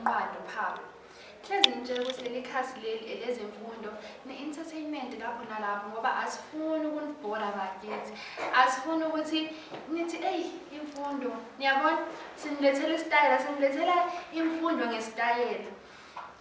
uNqando Phapha. Hlezi ngitshela ukuthi leli khasi leli elezemfundo ne-entertainment lapho nalapho ngoba asifuni ukunibhora bakithi. Asifuni ukuthi nithi eyi imfundo niyabona sinilethela isitayela sinilethela imfundo ngesitayela.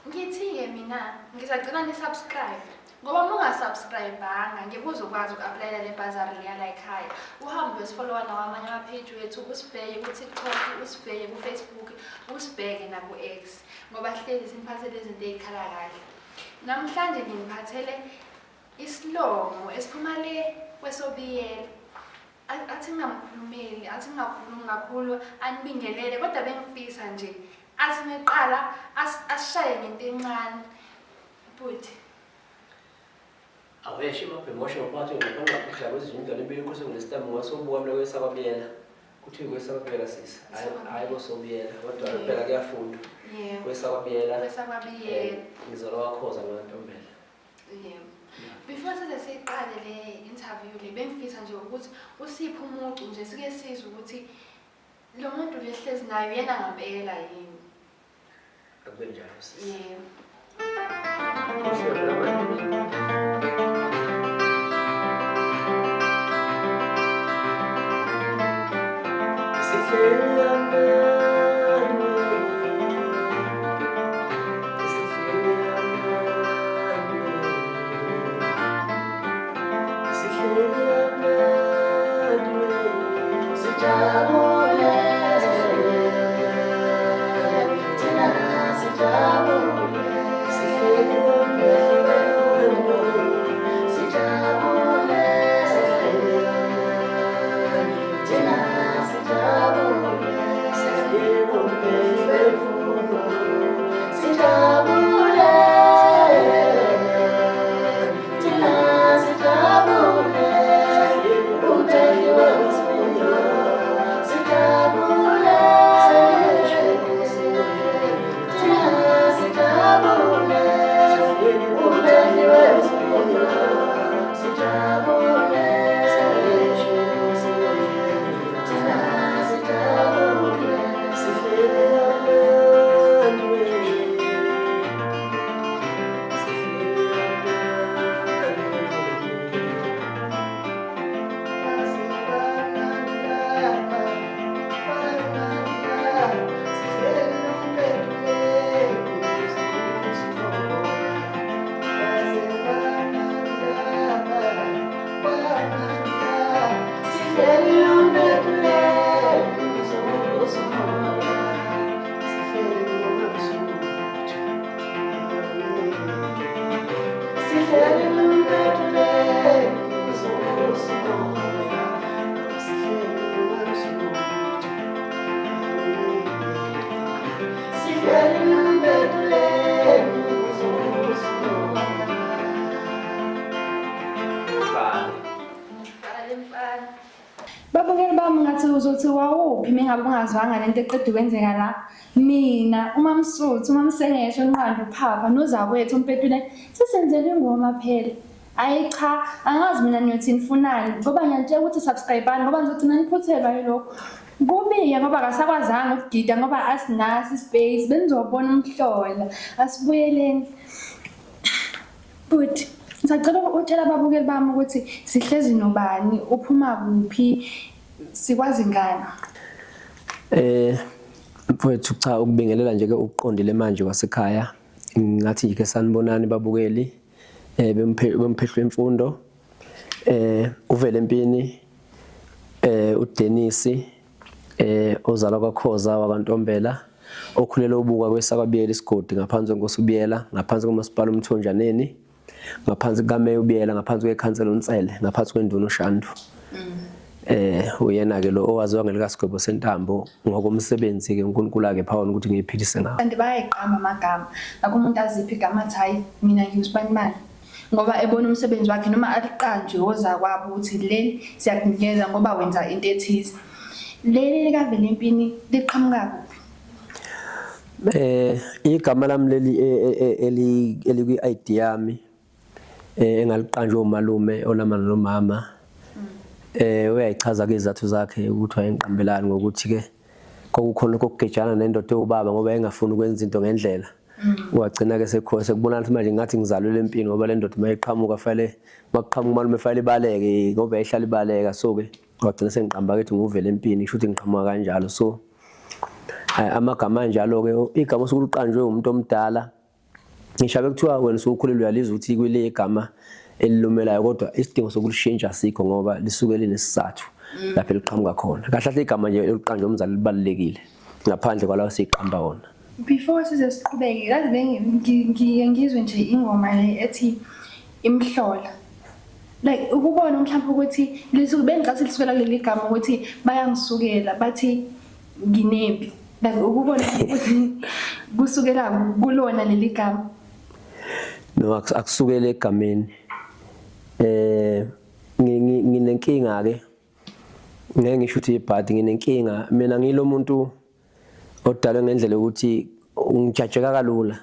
Ngithi-ke mina ngisagcina ni-subscribe ngoba uma ungasubscribanga ngeke uzokwazi uku-aplayela le bazari leya la ekhaya uhambe uyosifolowa nawamanye ama-page wethu usibheke ku-tiktok usibheke ku-facebook usibheke naku-x ngoba hlezi siniphathele izinto ey'khala kahle namhlanje nginiphathele isilomo esiphuma le kwesobiyela athi ngingamkhulumeli athi ngingakhulumi kakhulu anibingelele kodwa bengifisa nje athi meqala asishaye ngento encane bhuti Aweshe mabhemoshe ngoba ngapha ngapha kwezinye indlela impilo inkosi ngolesitambu ngasobuka mina kwesakwabiyela. Kuthiwe kwesakwabiyela sisi. Hayi hayi kosobiyela kodwa phela kuyafundwa. Yebo. Kwesakwabiyela. Kwesakwabiyela. Ngizalwa wakhoza ngantombela. Yebo. Before size siqale le interview le bengifisa nje ukuthi usiphe umucu nje sike sizwe ukuthi lo muntu lehlezi nayo yena ngampela yini. Akube njalo sisi. Yebo. Mfana. Babukeli bami ngathi uzothi wawuphi mengabe ungazwanga lento eqeda ukwenzeka la. Mina uMamsuthu, uMamsengesho, uNqando, uPhapha nozakwethu uMpetule sisenzele ingoma phela. Ayi cha, angazi mina niyothi nifunani ngoba ngiyantshela ukuthi subscribe-ani ngoba nizogcina niphuthelwa yilokho. Kubi-ke ngoba akasakwazanga ukugida ngoba asinaso ispace benizobona umhlola. Asibuyeleni. Bhuti, ngisacela utshela ababukeli bami ukuthi sihlezi nobani, uphuma kuphi, sikwazi ngani. Eh mfowethu cha ukubingelela nje ke ukuqondile manje wasekhaya. Ngathi nje ke sanibonani babukeli eh bemphehlo imfundo. Eh uvele empini eh uDennis eh ozalwa kwaKhoza wakwaNtombela okhulele ubuka kwesakwabiyela isigodi ngaphansi kwenkosi uBiyela ngaphansi komasipala uMthonjaneni ngaphansi kukaMeya uBiyela ngaphansi kwekhansela uNsele ngaphansi kwenduna uShandu. Eh uyena ke lo owaziwa ngelikaSigwebo sentambo ngokomsebenzi ke uNkulunkulu ake phawona ukuthi ngiyiphilise ngawo. Kanti bayayiqamba amagama. Ngakho umuntu aziphi igama athi hayi mina ngiwusibanibani. Ngoba ebona umsebenzi wakhe noma aliqanjwe ozakwabo ukuthi leli siyakunikeza ngoba wenza into ethize. Leli likaVelempini liqhamuka kuphi? Eh igama lami leli eli elikwi ID yami eh engaliqanjwe umalume olamana nomama eh uyayichaza ke izathu zakhe ukuthi wayengiqambelani ngokuthi ke Kwakukhona kokugejana nendoda ewubaba ngoba engafuni ukwenza into ngendlela. Wagcina ke sekho sekubonakala ukuthi manje ngathi ngizalwe empini ngoba le ndoda mayiqhamuka fanele makuqhamuka umalume fanele ibaleke ngoba yayihlala ibaleka so ke wagcina sengiqamba ke ukuthi nguvele empini kusho ukuthi ngiqhamuka kanjalo so amagama anjalo ke igama osuke uliqanjwe umuntu omdala ngisho bekuthiwa wena usukhulile uyalizwa ukuthi kwile igama elilumelayo kodwa isidingo sokulishintsha asikho ngoba lisuke linesizathu lapho eliqhamuka khona kahle kahle igama nje eliqanjwe umzali libalulekile ngaphandle kwalawo siqamba wona. Before size siqhubeke kazi ngike ngizwe nje ingoma le ethi imhlola like ukubona mhlawumbe ukuthi lisuke bengicathi lisukela kuleli gama ukuthi bayangisukela bathi nginempi like ukubona ukuthi kusukela kulona leli gama. No, akusukele egameni. Nginenkinga ke ngeke ngisho ukuthi ibhadi nginenkinga mina ngilo muntu odalwe ngendlela yokuthi ngijajeka kalula.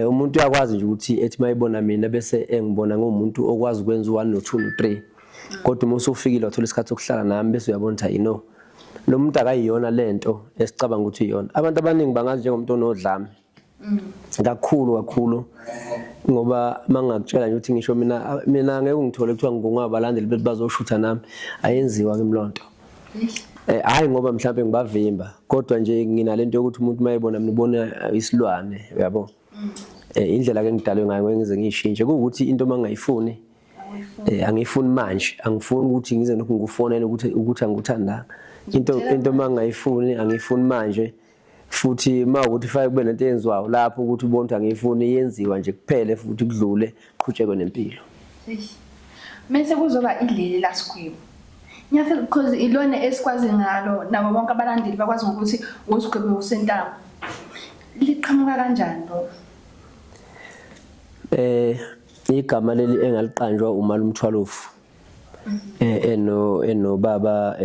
Umuntu uyakwazi nje ukuthi ethi mayibona mina bese engibona ngumuntu okwazi ukwenza u1 no2 no3 kodwa uma usufikile wathola isikhathi sokuhlala nami bese uyabona ukuthi ayino lo muntu akayiyona lento esicabanga ukuthi iyona. Abantu abaningi bangazi njengomuntu onodlame kakhulu kakhulu ngoba mangakutshela nje ukuthi ngisho mina ngeke ungithole kuthiwa ngingabalandeli bethi bazoshutha nami ayenziwa kimi lonto. Hayi ngoba mhlawumbe ngibavimba kodwa nje nginalento yokuthi umuntu mayebona mina ubona isilwane uyabo. Indlela ke ngidalwe ngayo ngeke ngize ngiyishintshe kuwukuthi into mangayifuni angiyifuni manje angifuni ukuthi ngize nokhu ngikufonele ukuthi angikuthandanga into mangayifuni angiyifuni manje futhi uma ukuthi fake kube nento eyenziwayo lapho ukuthi ubone ukuthi angiyifuni iyenziwa nje kuphele futhi kudlule qhutshekwe nempilo. Mese kuzoba ileli laSigwebu. Ngiyafisa because ilona esikwazi ngalo nabo bonke abalandeli bakwazi ngokuthi uSigwebu usentambo. Liqhamuka kanjani lo? Igama leli engaliqanjwa uMalumthwalofu. Eno enobaba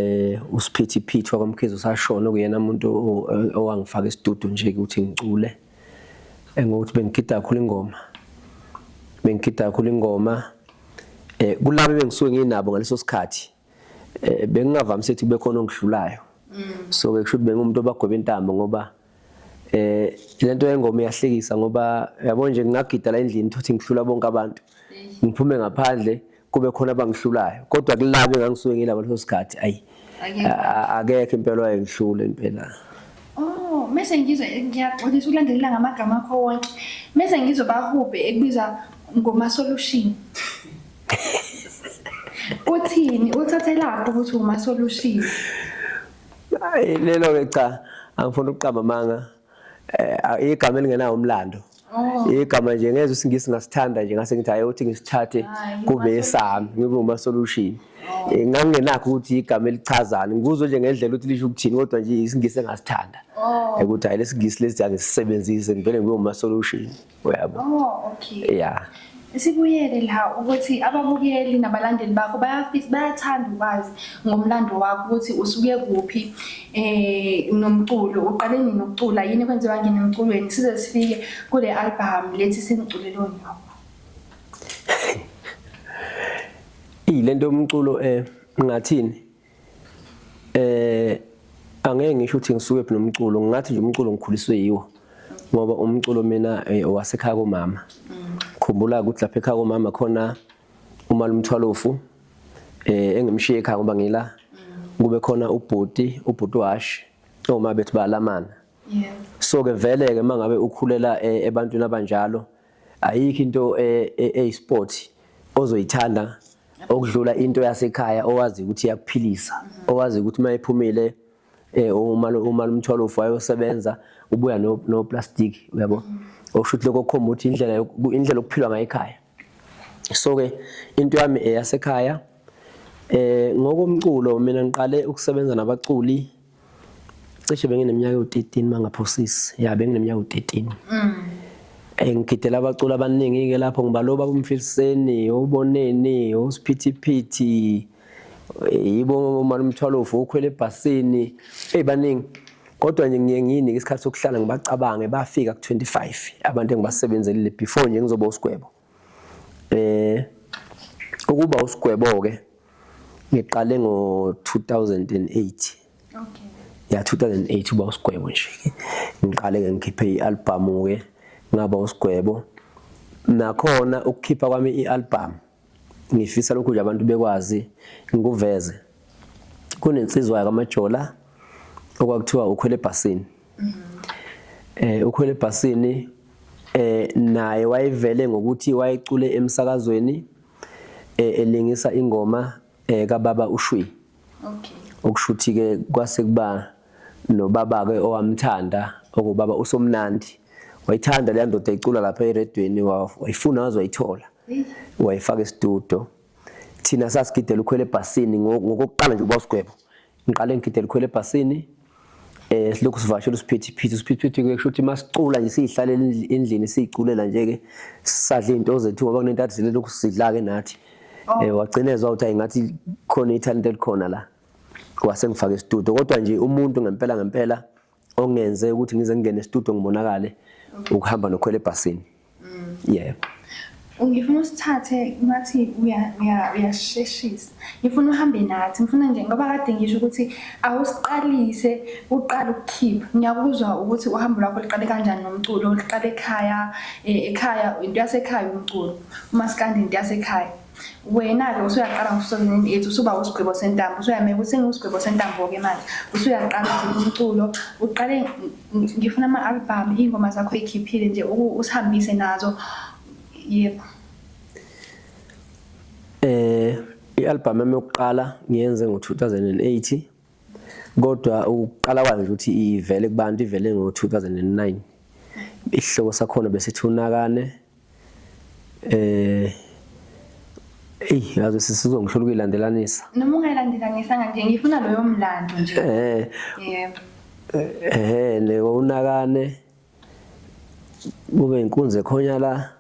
uSiphithiphithi wakwamkhize usashona okuyena umuntu owangifaka isidudu nje ukuthi ngicule ngokuthi bengigida kakhulu ingoma bengigida kakhulu ingoma kulabo bengisuke nginabo ngaleso sikhathi bengingavamise ukuthi kube khona ongidlulayo so ke kusho ukuthi bengumuntu obagweba intambo ngoba lento yengoma iyahlekisa ngoba yabo nje ngingagida la endlini thothi ngihlula bonke abantu ngiphume ngaphandle kube khona abangihlulayo kodwa kulabo engangisuke ngilabo leso sikhathi ayi akekho impela wayengihlula impela. Oh, mese ngizwe ngiyaxolisa ukulandelela ngamagama akho wonke. Mese ngizwe bahubhe ekubiza ngoma solution. Uthini? Uthathelaphi ukuthi uma solution? Hayi lelo ke cha angifuni ukuqamba amanga igama elingenawo umlando. Igama nje ngeze isingisi ngasithanda nje ngase ngithi hayi uthi ngisithathe kube esami ngibe uma solution. Ngangingenakho ukuthi igama elichazani ngikuzwe nje ngendlela ukuthi lisho ukuthini kodwa nje isingisi engasithanda. Ukuthi hayi lesingisi lesi angisisebenzise ngivele ngibe uma solution. Uyabo? Oh, okay. Yeah. Sibuyele la ukuthi ababukeli nabalandeli bakho bayafisa bayathanda ukwazi ngomlando wakho ukuthi usuke kuphi nomculo uqale nini ukucula yini kwenze wangena emculweni size sifike kule album lethi sengiculele onyoko. Lento yomculo ngathini angeke ngisho ukuthi ngisuke phi nomculo ngingathi nje umculo ngikhuliswe yiwo ngoba umculo mina owasekhaya komama. Khumbula ukuthi lapha ekhaya komama khona uMalumthwalofu engimshiye ekhaya ngoba ngila kube khona ubhuti washi oma bethu balamana. So ke vele ke mangabe ukhulela ebantwini abanjalo ayikho into eyisport ozoyithanda okudlula into yasekhaya owazi ukuthi iyakuphilisa owazi ukuthi mayiphumile uMalumthwalofu wayosebenza ubuya no plastic uyabo okusho ukuthi lokho kukhomba ukuthi indlela yokuphilwa ngayo ekhaya. So ke into yami eyasekhaya ngokomculo mina ngiqale ukusebenza nabaculi cishe bengineminyaka ewu-13 mangaphosisi ya bengineminyaka ewu-13. Ngigidela abaculi abaningi ke lapho ngibaloba bomfiliseni oboneni osiphithiphithi yibo uMalumthwalofu okhwele ebhasini ebaningi kodwa nje ngiye ngiyinike isikhathi sokuhlala ngibacabange bafika ku-25 abantu engibasebenzelile before nje ngizoba uSigwebo. Ukuba uSigwebo ke ngiqale ngo-2008. Okay. Ya 2008 uba usigwebo nje. Ngiqale ke ngikhiphe i-album ke ngaba usigwebo. Nakhona ukukhipha kwami i-album ngifisa lokhu nje abantu bekwazi ngikuveze. Kunensizwa yakamaJola okwakuthiwa ukhwele ebhasini. Ukhwele ebhasini naye wayevele ngokuthi wayecule emsakazweni elingisa ingoma kababa uShwi. Okay. Okushuthi ke kwase kuba nobaba ke owamthanda okubaba uSomnandi. Wayithanda leya ndoda icula lapha eredweni wayifuna waze wayithola. Wayifaka estudio. Thina sasigidela ukhwele ebhasini ngokokuqala nje uba usigwebo. Ngiqale ngigidela ukhwele ebhasini silokhu sivakashela usiphithiphithi usiphithiphithi ke kusho ukuthi masicula nje siyihlalela endlini siyiculela nje ke sadla izinto zethu ngoba kunento athi lokhu sidla ke nathi. Wagcina ezwa ukuthi ayingathi khona ithalente elikhona la. Wase ngifaka estudio kodwa nje umuntu ngempela ngempela ongenze ukuthi ngize ngingene estudio ngibonakale ukuhamba nokhwela ebhasini. Yebo. Ngifuna usithathe ngathi uyasheshisa. Ngifuna uhambe nathi, ngifuna nje ngoba kade ngisho ukuthi awusiqalise uqale ukukhipha. Ngiyakuzwa ukuthi uhambo lwakho luqale kanjani nomculo, luqale ekhaya, ekhaya into yasekhaya umculo. Umaskandi into yasekhaya. Wena-ke usuyaqala ngo-2008 usuba usigwebo sentambo, usuyameka ukuthi sengiwusigwebo sentambo-ke manje. Usuyaqala umculo, uqale ngifuna ama-album, iy'ngoma zakho oy'khiphile nje usihambise nazo. Yebo. I-album yami yokuqala ngiyenze ngo-2008 kodwa ukuqala kwayo nje ukuthi ivele kubantu ivele ngo-2009. Isihloko sakhona besithi unakane. Eyi yazi sizongihlula ukuyilandelanisa. Noma ungayilandelanisanga nje ngifuna loyo mlando nje. Yebo. Le unakane kube inkunzi ekhonya la.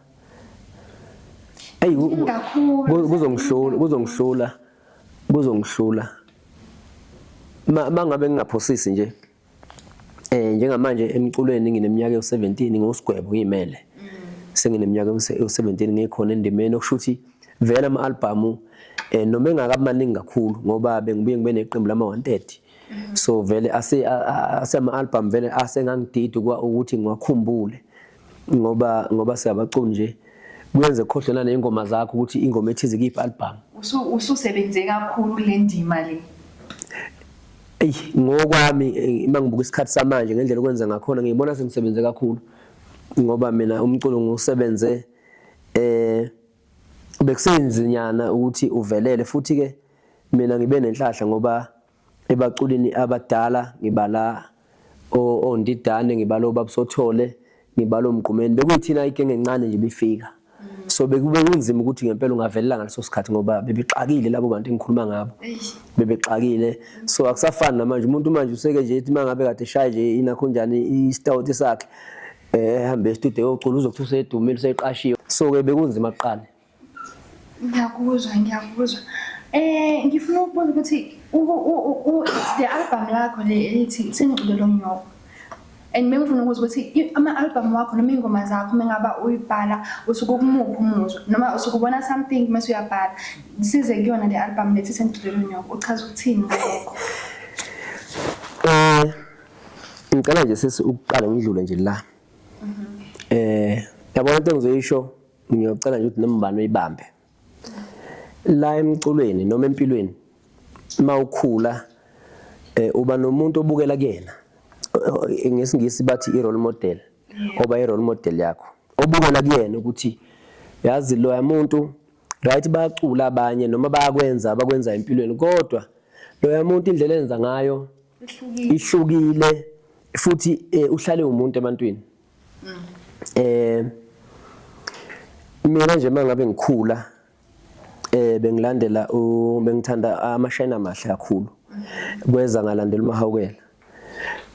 Eyi kuzongihlula kuzongihlula kuzongihlula. Mangabe ngingaphosisi nje njengamanje emculweni ngineminyaka ewu-17 ngiwusigwebo ngiyimele. Sengineminyaka ewu-17 ngikhona endimeni okusho ukuthi vele ama-albhamu noma engakabi maningi kakhulu ngoba bengibuye ngibe neqembu lama-130. So vele ase ama-albhamu vele asengangidida ukuthi ngiwakhumbule ngoba siyabaculi nje kuyenze khohlwe naney'ngoma zakho ukuthi ingoma ethize kuyiphi albhamu. Ususebenze kakhulu kule ndima le. Eyi ngokwami uma ngibuka isikhathi samanje ngendlela okwenza ngakhona ngiyibona sengisebenze kakhulu ngoba mina umculo ngiwusebenze bekusenzinyana ukuthi uvelele futhi ke mina ngibe nenhlahla ngoba ebaculini abadala ngibala oNdidane ngibala oBab'Sothole ngibala oMgqumeni bekuyithina igenge encane nje bifika. So bekube kunzima ukuthi ngempela ungavelela ngaleso sikhathi ngoba bebexakile labo bantu engikhuluma ngabo. Bebexakile. So akusafani namanje umuntu manje useke nje ethi mangabe kade eshaya nje inakho njani isitawuti sakhe ehambe e-studio eyocula uzokuthi usedumile useqashiwe. So ke bekunzima kuqala. Ngiyakuzwa, ngiyakuzwa. Ngifuna ukubuza ukuthi le album lakho le elithi Sengicule Lomnyoko. And bengifuna ukuzwa ukuthi ama-album wakho noma iy'ngoma zakho uma ngabe uyibhala usuke ukumuphi umuzwa noma usuke ubona something mase uyabhala. Size kuyona le album lethi Sengicule Lomnyoko, uchaza ukuthini ngalokho? Ngicela nje sisi ukuqala ngidlule nje la. Yabona into engizoyisho ngiyocela nje ukuthi noma ubani uyibambe. La emculweni noma empilweni uma ukhula uba nomuntu obukela kuyena. NgesiNgisi bathi i-role model, oba i-role model yakho. Obukela kuyena ukuthi yazi loya muntu right bayacula abanye noma bayakwenza abakwenza empilweni kodwa loya muntu indlela enza ngayo ihlukile futhi uhlale umuntu ebantwini. Mina nje mangabe ngikhula bengilandela bengithanda amashayina amahle kakhulu. Kweza ngalandela uMahawukela.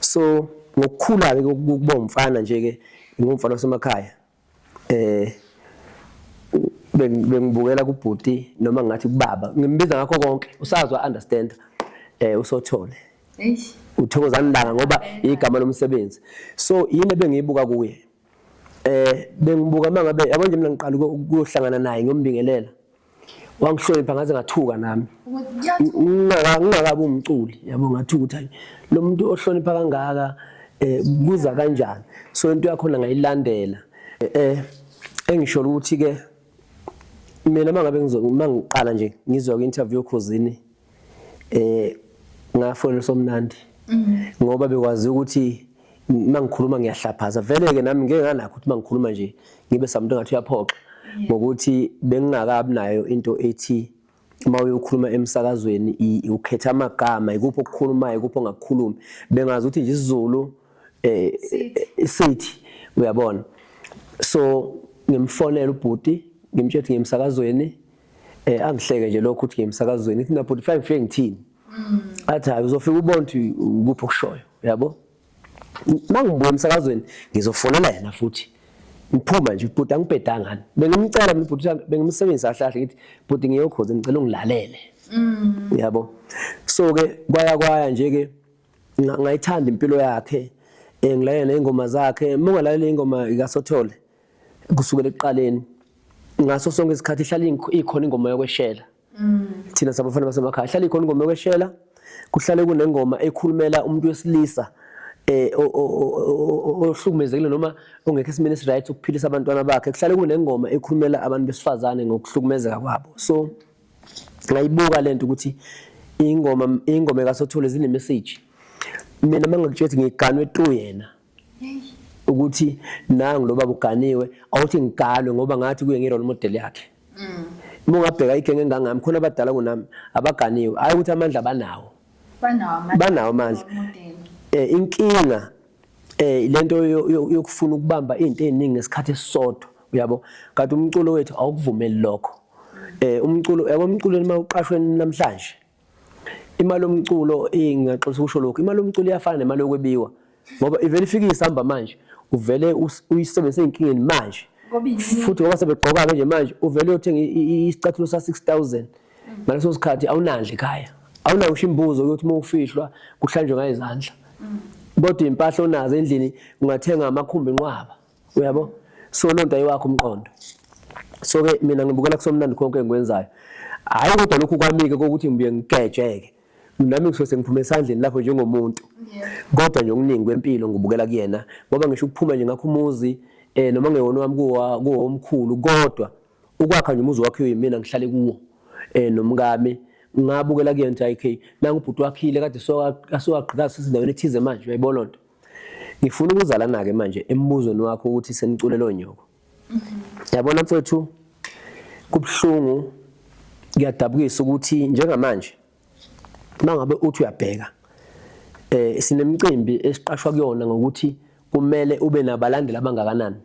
So ngokukhula ke ukuba umfana nje ke ngumfana wasemakhaya bengibukela kubhuti noma ngathi kubaba ngimbiza ngakho konke usazwa understand uSothole. Uthokozani Langa ngoba igama lomsebenzi. So yini ebengiyibuka kuye? Bengibuka mangabe yabo nje mina ngiqala ukuyohlangana naye ngiyombingelela. Wangihlonipha ngaze ngathuka nami. Ngingakabi umculi yabo, ngathuka ukuthi hayi lo muntu ohlonipha kangaka kuza kanjani. So into yakhona ngayilandela. Engisho ukuthi ke mina mangabe mangiqala nje ngizwa ku-interview Khozini ngafonela Somnandi ngoba bekwazi ukuthi mangikhuluma ngiyahlaphaza vele ke nami ngeke nganakho ukuthi mangikhuluma nje ngibe samuntu ngathi uyaphoxa ngokuthi bengingakabi nayo into ethi uma uyokhuluma emsakazweni ukhetha amagama, ikuphi okukhulumayo, ikuphi ongakukhulumi. Bengazi ukuthi nje isiZulu sithi uyabona. So ngimfonela ubhuti ngimtshela ukuthi ngiyemsakazweni, angihleke nje lokho ukuthi ngiyemsakazweni, ngithi na bhuti fike ngifike ngithini, athi hayi uzofika ubone ukuthi ukuphi okushoyo uyabo. Mangibuya emsakazweni ngizofonela yena futhi ngiphuma nje ubhuti angibhedanga ngani, bengimcela mina ubhuti bengimsebenzisa kahle kahle ngithi bhuti ngiyokhoze ngicela ungilalele uyabo. So ke kwaya kwaya nje ke ngayithanda impilo yakhe, ngilalela nezingoma zakhe. Uma ungalalela ingoma ikaSothole kusukela ekuqaleni ngaso sonke isikhathi ihlala ikhona ingoma yokweshela. Thina sabafana basemakhaya ihlala ikhona ingoma yokweshela, kuhlale kunengoma ekhulumela umuntu wesilisa ohlukumezekile noma ongekho esimeni esi-right ukuphilisa abantwana bakhe, kuhlale kunengoma ekhulumela abantu besifazane ngokuhlukumezeka kwabo. So ngayibuka lento ukuthi ingoma ekaSothole zine message. Mina mangakutshela ukuthi ngiganwe tu yena ukuthi nangu lo baba uganiwe, awuthi ngiganwe ngoba ngathi kuye ngi-role model yakhe. Uma ungabheka igenge engangami khona abadala kunami abaganiwe, hayi ukuthi amandla banawo, banawo amandla. Inkinga lento yokufuna ukubamba into eziningi ngesikhathi esisodwa uyabo, kanti umculo wethu awukuvumeli lokho. Umculo yabo, umculo uma uqashwe namhlanje imali yomculo, ngiyaxolisa ukusho lokhu, imali yomculo iyafana nemali yokwebiwa ngoba ivele ifike isihamba manje, uvele uyisebenzise ey'nkingeni manje futhi ngoba sebegqoka-ke nje manje uvele uyothenga isicathulo sa-6000 ngaleso sikhathi awunandla ekhaya, awunayo ngisho imbuzo yokuthi uma ufihlwa kuhlanjwe ngayo izandla, kodwa impahla onazo endlini ungathenga amakhumbi inqwaba uyabo. So loo nto ayiwakho umqondo. So ke mina ngibukela kuSomnandi konke engikwenzayo, hhayi kodwa lokhu kwami-ke kokuthi ngibuye ngigejeke nami ngisuke sengiphume esandleni lapho njengomuntu, kodwa nje okuningi kwempilo ngibukela kuyena ngoba ngisho ukuphuma nje ngakho umuzi noma ngewona wami kuwo omkhulu, kodwa ukwakha nje umuzi wakhiwe yimina ngihlale kuwo nomkami, ngabukela kuyena ukuthi okay nangu ubhuti wakhile kade sowagqikaza sesindaweni ethize manje uyayibona lonto. Ngifuna ukuzalana-ke manje embuzweni wakho ukuthi seniculele onyoko. Yabona mfowethu, kubuhlungu kuyadabukisa ukuthi njengamanje mangabe uthi uyabheka sinemicimbi esiqashwa kuyona ngokuthi kumele ube nabalandeli abangakanani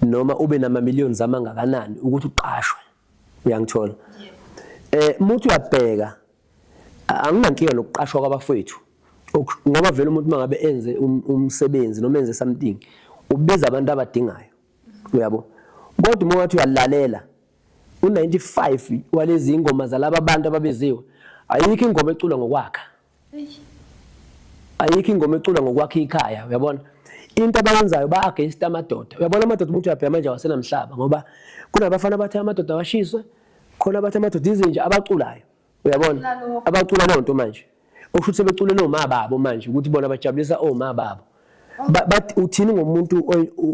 noma ube nama millions amangakanani ukuthi uqashwe, uyangithola? Umuntu uyabheka, anginankinga nokuqashwa kwabafowethu ngoba vele umuntu mangabe enze umsebenzi noma enze something ubiza abantu abadingayo uyabo. Kodwa uma wathi uyalalela u95 walezi ingoma zalaba bantu ababeziwe, ayikho ingoma eculwa ngokwakha, ayikho ingoma eculwa ngokwakha ikhaya uyabona. Into abayenzayo ba against amadoda uyabona. Amadoda umuntu uyabheka manje awasenamhlaba ngoba kunabafana abathe amadoda awashiswe, khona abathi amadoda izinja abaculayo uyabona, abacula leyo nto manje okusho ukuthi sebeculela oma babo manje ukuthi bona bajabulisa oma babo. Uthini ngomuntu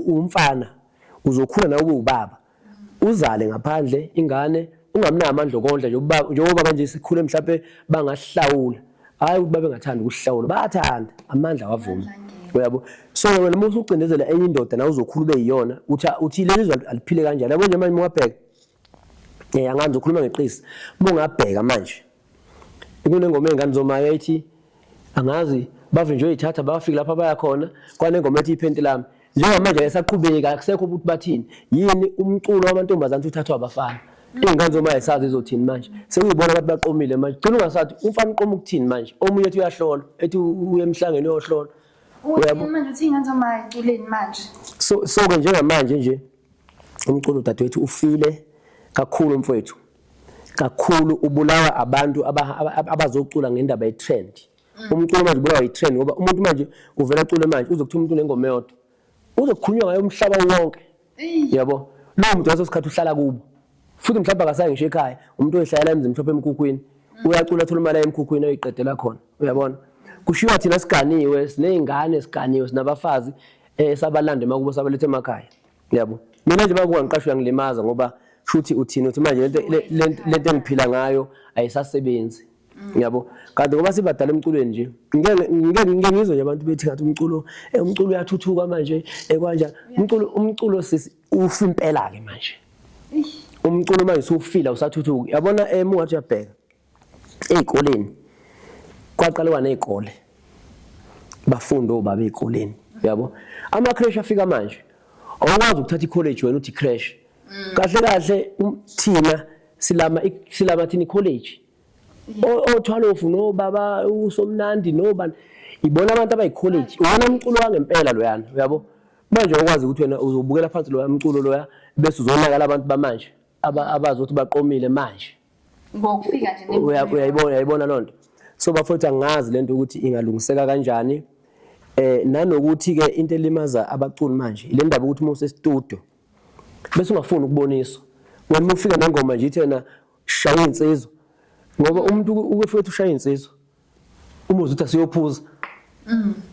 umfana uzokhula nawe ube ubaba uzale ngaphandle ingane ungamnayo amandla okondla njengoba manje sikhule mhlawumbe bangahlawula, hayi ukuthi babengathanda ukuhlawula, bayathanda amandla awavumi uyabo. So wena uma usucindezela enye indoda nawe uzokhula ube yiyona, uthi leli zwe aliphile kanjani yabo. Nje manje ungabheka angazi ukhuluma ngeqisi, uma ungabheka manje kunengoma ey'ngane zomaya ethi angazi bavinjwe yithatha bafika lapha baya khona, kwanengoma ethi iphenti lami njengamanje ayisaqhubeki, akusekho ukuthi bathini yini umculo wamantombazane uthathwa abafana. Iy'ngane zomaya sazi izothini manje, sekuyibona abantu baqomile manje, gcina ungasathi umfana uqoma ukuthini manje, omunye ethi uyahlolwa ethi uye emhlangeni uyohlolwa. Uthini manje, uthi iy'ngane zomaya iculeni manje? So ke njengamanje nje umculo dadewethu ufile kakhulu mfowethu, kakhulu ubulawa abantu abazocula ngendaba ye-trend. Umculo manje ubulawa yi-trend ngoba umuntu manje uvela acule manje uzokuthiwa umuntu unengoma eyodwa uzokhulunywa ngayo umhlaba wonke yabo. Lowo muntu ngaso sikhathi uhlala kubo. Futhi mhlawumbe akasayi ngisho ekhaya, umuntu oyihlalela emzini mhlophe emkhukhwini, uyacula athola imali emkhukhwini ayoyiqedela khona. Uyabona? Kushiwa thina siganiwe, siney'ngane siganiwe, sinabafazi sabalanda emakubo sabaletha emakhaya. Yabo. Mina nje bakuwa ngiqashwa uyangilimaza ngoba shuthi uthini uthi manje lento engiphila ngayo ayisasebenzi. Yabo. Kanti ngoba sibadala emculweni nje, ngeke ngeke ngike ngizwe nje abantu bethi ngathi umculo umculo uyathuthuka manje kanjani. Umculo sisi ufa impela ke manje. Umculo manje usufila usathuthuka. Yabona ungathi uyabheka ey'koleni kwaqala kwaney'kole bafunda obaba ey'koleni yabo. Ama-creche afika manje awukwazi ukuthatha i-college wena uthi creche. Kahle kahle thina silama thina i-college. Othwalofu nobaba usomnandi nobani ibona abantu abayi-college. Uwona umculo wangempela loyana uyabo. Manje awukwazi ukuthi wena uzobukela phansi loya mculo loya bese uzonakala abantu bamanje abazi ukuthi baqomile manje. Ngokufika nje uyayibona uyayibona lonto. So bafowethu angazi lento ukuthi ingalungiseka kanjani. Nanokuthi ke into elimaza abaculi manje ile ndaba ukuthi uma use-studio bese ungafuni ukuboniswa. Wena uma ufika nengoma nje ithena shaya insizwa. Ngoba umuntu ukufika ushaya insizwa. Uma uzothi asiyophuza.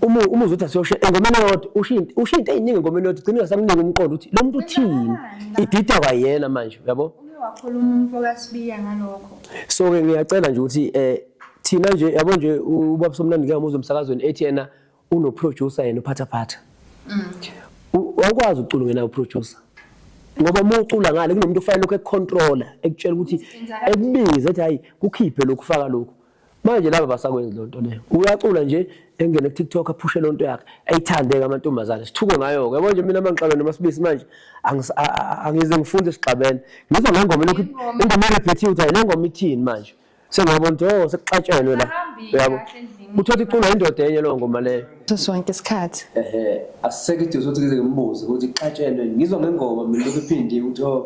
Uma uzothi asiyosha engomeni eyodwa usho into eziningi engomeni eyodwa ugcina ungasamnika umqondo ukuthi lo muntu uthini. Idida kwayena manje uyabo. Uke wakhuluma umfo kaSibiya ngalokho. So ke ngiyacela nje ukuthi thina nje yabo nje ubaba Somnandi ngeke ngimuzwe emsakazweni ethi yena uno producer yena uphathaphatha. Awukwazi ukucula ungenayo producer. Ngoba uma ucula ngale kunomuntu ofanele lokho ekucontroller ekutshela ukuthi ekubize ethi hayi kukhiphe lokhu faka lokhu. Manje laba basakwenzi lonto leyo. Uyacula nje engene ku TikTok aphushe lonto yakhe ayithandeke amantombazane sithuke ngayo ke. Yabo nje mina mangixabene noMasibisi manje angize ngifunde sixabene. Ngizwa ngengoma lokhu ingoma repeat ukuthi hayi le ngoma ithini manje. Sengiyabona ukuthi oh sekuxatshenwe la. Uyabo. Uthola iculwa indoda enye leyo ngoma leyo. Sonke isikhathi. Asisekho isidingo sokuthi ngize ngimbuze ukuthi kuxatshenwe. Ngizwa ngengoma mina lokhu iphindiwe ukuthi oh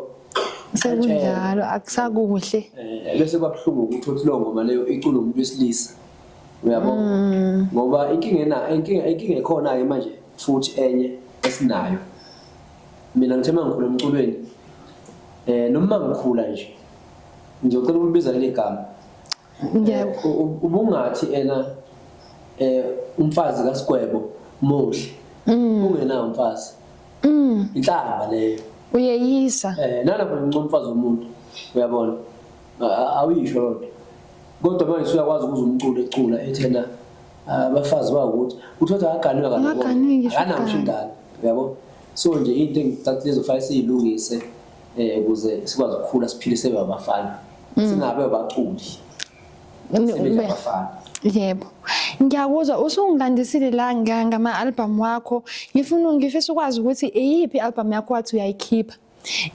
sekunjalo akusakuhle. Bese kuba buhlungu ukuthi uthi leyo ngoma leyo iculwe umuntu wesilisa. Uyabo? Ngoba inkinga inkinga ekhona ke manje futhi enye esinayo. Mina ngithe mangikhula emculweni noma ngikhula nje ngizocela ukubiza leli gama. Yebo. Ubungathi ena umfazi kaSigwebo muhle. Ungenawo umfazi. Inhlamba leyo. Uyeyisa. Nalapho ngincoma umfazi womuntu. Uyabona? Awuyisho lonto. Kodwa manje usuyakwazi ukuza umculo ecula ethena abafazi bawukuthi uthothi akaganiwe Akaganiwe ngisho akanawo ngisho ingane. Uyabo? So nje into engicacile ezofanele siyilungise ukuze sikwazi ukukhula siphile sebe abafana. Singabe abaculi. Sibe abafana. Yebo. Ngiyakuzwa usungilandisile la ngama album wakho. Ngifuna ngifisa ukwazi ukuthi iyiphi album yakho wathi uyayikhipha.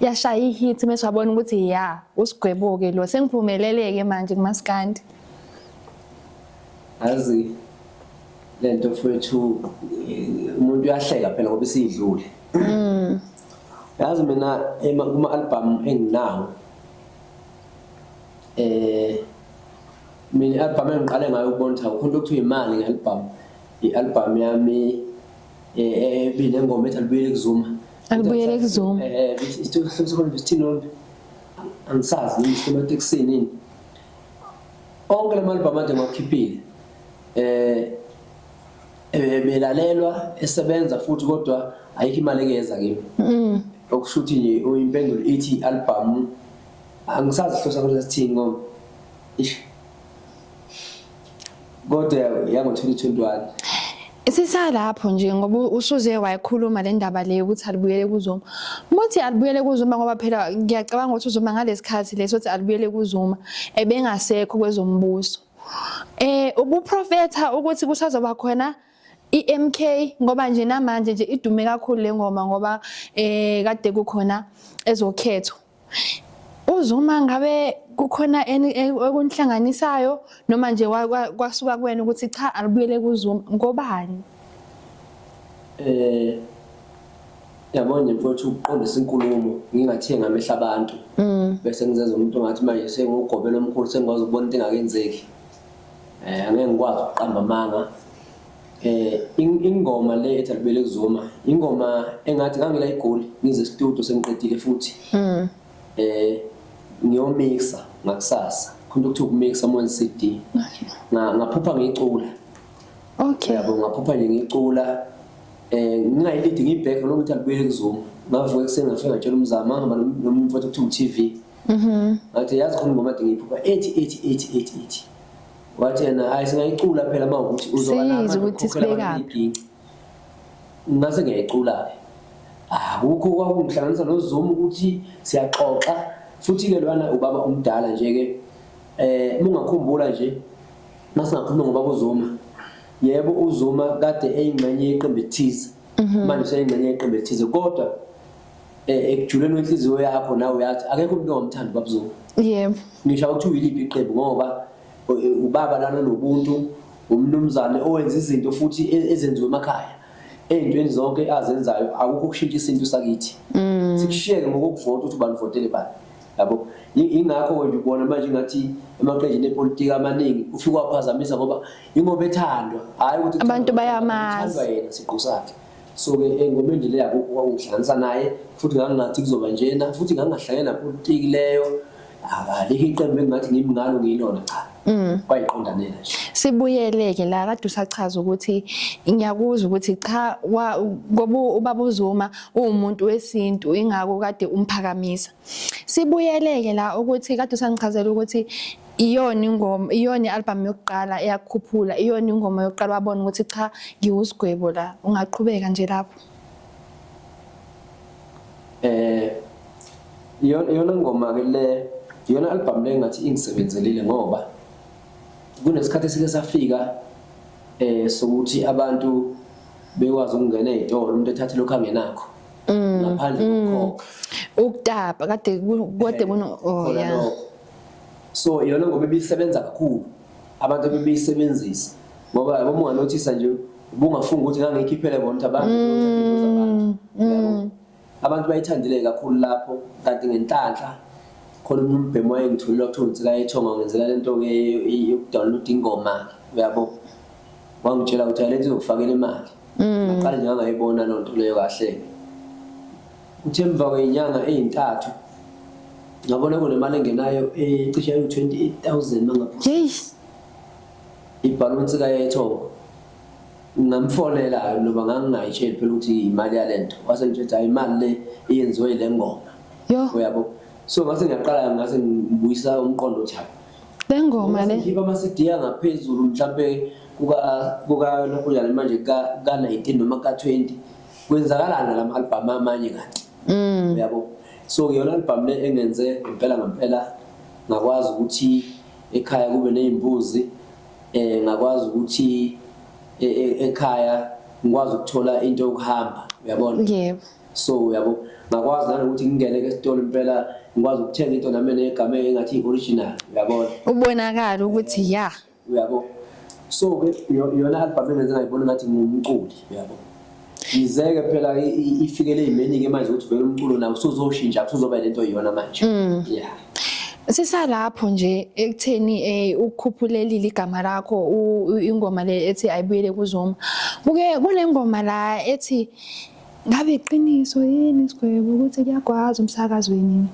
Yashaya ihit mase wabona ukuthi ya uSigwebo ke lo sengiphumeleleke manje kumaskandi. Azi lento mfowethu umuntu uyahleka phela ngoba isidlule. Yazi mina kuma album enginawo mina i-album engiqale ngayo ukubona ukuthi akukho into okuthiwa imali nge-album. I-album yami ebinengoma ethi Alibuyele kuZuma. Alibuyele kuZuma. Isithini angisazi yini isematekisini yini. Onke lama album ade ngiwakhiphile belalelwa esebenza futhi kodwa ayikho imali ekeza kimi. Okusho ukuthi nje impendulo ithi album angisazi ihloso sakho sithini ngoba ish kodwa yango 2021 Sisalapho nje ngoba usuze wayikhuluma le ndaba le ukuthi alibuyele kuZuma. Muthi alibuyele kuZuma ngoba phela ngiyacabanga ukuthi uZuma ngalesikhathi leso ukuthi alibuyele kuZuma ebengasekho kwezombuso. Ubuprofetha ukuthi kusazoba khona iMK ngoba nje namanje nje idume kakhulu le ngoma ngoba kade kukhona ezokhetho. UZuma ngabe kukhona okunihlanganisayo noma nje kwasuka kuwena ukuthi cha alibuyele kuZuma ngobani? Yabona nje mfowethu ukuqondisa inkulumo ngingathenga ngamehla abantu. Bese ngizenza umuntu ongathi manje sengugobela omkhulu sengikwazi ukubona into engakenzeki. Angeke ngikwazi ukuqamba amanga. Ingoma le ethi Alibuyele kuZuma ingoma engathi ngangila eGoli ngize studio sengiqedile futhi. ngiyomixa ngakusasa khona ukuthiwa ukumixa uma wenza CD. Ngaphupha ngicula. Yabo, ngaphupha nje ngicula, ngingayilidi ngiyibheke nokuthi alibuyele kuZuma. Ngavuka ekuseni ngafika ngatshela umzamo, ngahamba nomunye umfowethu okuthiwa u-TV. Ngathi yazi khona ingoma ade ngiyiphupha ethi ethi ethi ethi ethi. Wathi yena hayi singayicula phela uma ukuthi uzoba Siyizwe ukuthi sibekaphi. Ngase ngiyayicula-ke. Akukho kwakungihlanganisa noZuma ukuthi siyaxoxa futhi-ke lwana ubaba omdala nje-ke, mungakhumbula nje masingakhuluma ngobaba uZuma. Yebo, uZuma kade eyingxenye yeqembu elithize, manje useyingxenye yeqembu elithize, kodwa ekujuleni kwenhliziyo yakho nawe uyathi akekho umuntu ongamthanda ubaba uZuma. Ngisho ukuthi uyiliphi iqembu, ngoba ubaba lana nobuntu, umnumzane owenza izinto futhi ezenziwe emakhaya. Ey'ntweni zonke azenzayo akukho ukushintsha isintu sakithi. Sikushiyeke ngokokuvota ukuthi ubani uvotele bani. Yabo, ingakho wena ubona manje ngathi emaqenjini epolitiki amaningi ufike waphazamisa, ngoba ingoba ethandwa, hhayi ukuthi abantu bayamazi, uthandwa yena siqu sakhe. So-ke engomeni nje leyo akukho kwakungihlanganisa naye, futhi ngangingathi kuzoba njena, futhi ngangingahlangene napolitiki leyo. Alikho iqembu engingathi ngimi ngalo ngiyilona, cha. Kwayiqondanela nje. Sibuyeleke la kade usachaza ukuthi ngiyakuzwa ukuthi cha, ngoba ubaba uZuma uwumuntu wesintu, ingakho kade umphakamisa. Sibuyeleke la ukuthi kade usangichazela ukuthi iyona ingoma, iyona i-album yokuqala eyakukhuphula, iyona ingoma yokuqala wabona ukuthi cha ngiwusigwebo la. Ungaqhubeka nje lapho. Iyona ngoma ke le, iyona album le ngathi ingisebenzelile, ngoba kunesikhathi esike safika sokuthi abantu bekwazi ukungena ezitolo, umuntu ethathe lokho angenakho ngaphandle kokukhokha. Ukutapa kade kade kuno, oh, Khona yeah. lokho. So iyona ngoba ibisebenza kakhulu, abantu bebeyisebenzisa, ngoba yabo uma unganothisa nje ubungafunga ukuthi ngangiyikhiphele bona ukuthi abantu zabantu. Yabo. Abantu bayithandile kakhulu lapho, kanti ngenhlanhla khona umuntu umbhemu wayengitholile wakuthiwa uNsika Yethonga, ngenzela lento ke yokudownload ingoma, uyabo. Wangitshela ukuthi le nto izokufakela imali. Ngaqala nje ngangayibona loo nto leyo kahle. Kuthe emva kwey'nyanga ey'ntathu ngabona kunemali engenayo ecishe ayu-28,000 mangapho. Ibhalwe uNsika Yethonga. Ngamfonela noma ngangingayitsheli phela ukuthi imali yalento. Wase ngitshela ukuthi hayi imali le iyenziwe ile ngoma. Uyabo. So ngase ngiyaqala ngase ngibuyisa umqondo ukuthi hayi. Le ngoma le. Ngikhipha ama CD angaphezulu mhlambe kuka lokho njalo manje ka 19 noma ka 20. Kwenzakalana lama album amanye kanti. Uyabo. So yona album le engenze ngempela ngempela ngakwazi ukuthi ekhaya kube nezimbuzi, ngakwazi ukuthi ekhaya ngikwazi ukuthola into yokuhamba, uyabona? So uyabo, ngakwazi nanokuthi ngingene esitolo impela ngikwazi ukuthenga into nami negama engathi original, uyabona? Ubonakala ukuthi ya. Uyabo. So ke yona album engenze ngayibona ngathi ngumculi, uyabo. Ngizeke phela ifikele imeni ke manje ukuthi vele umculo nawo usuzoshintsha, usuzoba lento iyona manje. Yeah. Sisalapho nje ekutheni ukukhuphulelile igama lakho, ingoma le ethi ayibuyele kuZuma. Kuke kunengoma la ethi ngabe iqiniso yini isigwebo ukuthi kuyagwaza umsakazweni.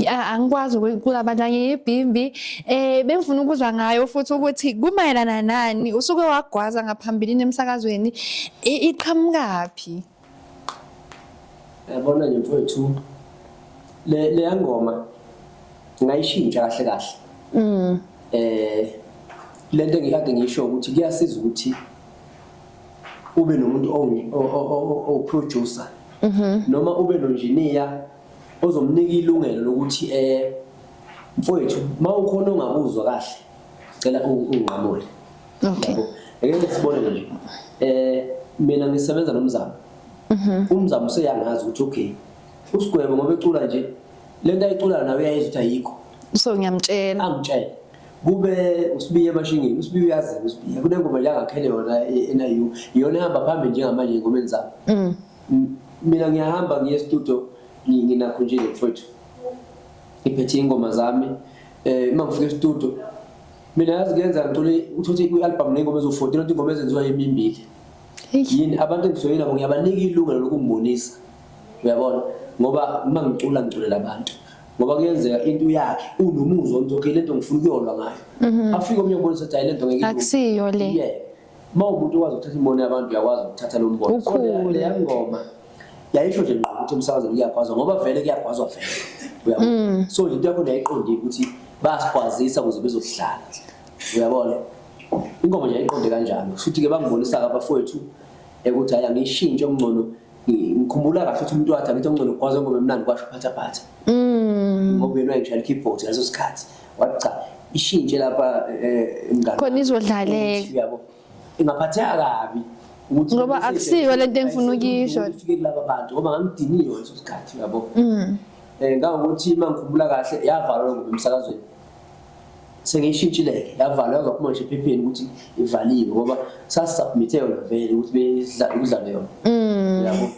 Angikwazi kulabantu ngiyibhimbi, bengifuna ukuzwa ngayo futhi ukuthi kumayelana nani, usuke wagwaza ngaphambilini emsakazweni, iqhamukaphi? Yabona nje mfowethu, le ngoma ngayishintsha kahle kahle. Lento engikade ngisho ukuthi kuyasiza ukuthi ube nomuntu owu-producer noma ube no-engineer ozomnika ilungelo lokuthi mfowethu mawukhona ongakuzwa kahle cela unginqamule. Ake ngisibonele nje. Mina ngisebenza nomzamo. Umzamo useyangazi ukuthi okay usigwebo ngoba ecula nje lento ayiculayo nawe uyayizwa ukuthi ayikho. So ngiyamtshela. Angitshela. Kube uSibiya emashingeni, uSibiya uyazi uSibiya. Kunengoma nje angakhele yona eNIU. Iyona ehamba phambili njengamanje engomeni zami. Mina ngiyahamba ngiye e-studio nginakho nje mfowethu. Ngiphethe ingoma zami. Uma ngifika e-studio mina yazi kuyenza ngicule uthothe kwi-album ney'ngoma eziwu-14 ukuthi ingoma ezenziwa yimimbili. Yini abantu engisuke nabo ngiyabanika ilungelo lokungibonisa. Uyabona? Ngoba uma ngicula ngiculela abantu. Ngoba kuyenzeka into yakhe unomuzwa ukuthi okay lento ngifuna ukuyolwa ngayo. Afike omunye ubonisa ukuthi hayi lento ngeke ilunge. Akusiyo le. Yeah. Uma umuntu ukwazi ukuthatha imbono yabantu uyakwazi ukuthatha lo mbono. So Ukhule. leya ngoma yayisho nje ngqo ukuthi emsakazweni kuyagwazwa ngoba vele kuyagwazwa vele. Uyabona? So nje into yakho yayiqondile ukuthi bayasigwazisa ukuze bezokuhlala. Uyabona? Ingoma nje yayiqonde kanjalo. Futhi ke bangibonisa-ke abafowethu ukuthi hayi angiyishintshe okungcono. Ngikhumbula kahle ukuthi umuntu wathi angithi okungcono ugwaza ingoma emnandi kwasho phathaphatha. Ngoba yena wayengishayela i-keyboard ngaleso sikhathi. Wathi cha ishintshe lapha mngani. Khona izodlaleka. Uyabo. Ingaphatheka kabi ukuthi Ngoba akusiyo lento engifuna ukuyisho. Ifike kulaba bantu ngoba ngangidiniwe ngaleso sikhathi uyabo. Ngangokuthi uma ngikhumbula kahle yavalwa ngoba emsakazweni. Sengiyishintshile-ke yavalwa yazophuma ngisho ephepheni ukuthi ivaliwe ngoba sasisubmithe yona vele ukuthi beyidlale kudlalwe yona. Uyabo.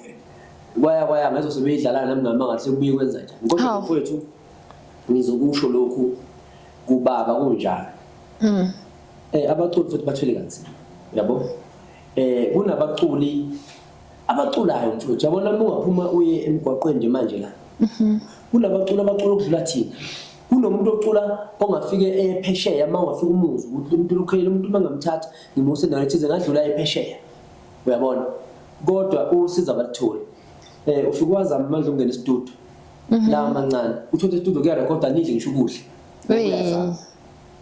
Kwaya kwaya ngezwe sebeyidlala nami ngamanga sekubuye kwenza njani. Kodwa Hawu. mfowethu ngizokusho lokhu kubaba kunjalo. Abaculi futhi bathwele kanzima. Uyabo? Kunabaculi abaculayo mfowethu. Yabona uma ungaphuma uye emgwaqweni nje manje la. Kunabaculi abacula okudlula thina. Kunomuntu ocula ongafike ephesheya uma ungafika umuzwa ukuthi lo muntu ukhele umuntu uma ngamthatha ngimuse endaweni ethize ngadlula ephesheya. Uyabona? Kodwa usiza abalutholi. Ufike wazama manje ukungena e-studio. La amancane. Uthole e-studio kuyarekhoda nidle ngisho ukudla. Uyazama.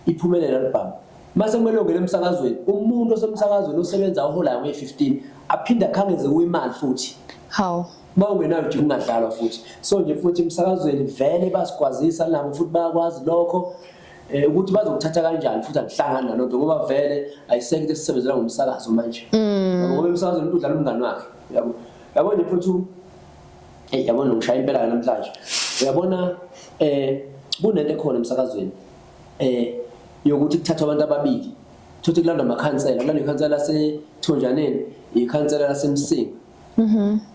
Iphumelela album. Mase kumele ungene emsakazweni, umuntu osemsakazweni osebenza oholayo nge-15 aphinde akhangeze kuyimali futhi. Hawu. Uma ungenayo nje ungadlalwa futhi. So nje futhi emsakazweni vele basigwazisa nabo futhi bayakwazi lokho. Ukuthi bazokuthatha kanjani futhi angihlangani nalonto ngoba vele ayisekho into esisebenzela ngomsakazo manje. Ngoba emsakazweni umuntu udlala umngani wakhe. Uyabo? Yabo nje futhi yabona ngishaya impela namhlanje. Uyabona kunento ekhona emsakazweni yokuthi kuthathwa abantu ababili. Thothi kulandwa amakhansela, kulandwa ikhansela laseThonjaneni, ikhansela laseMsinga.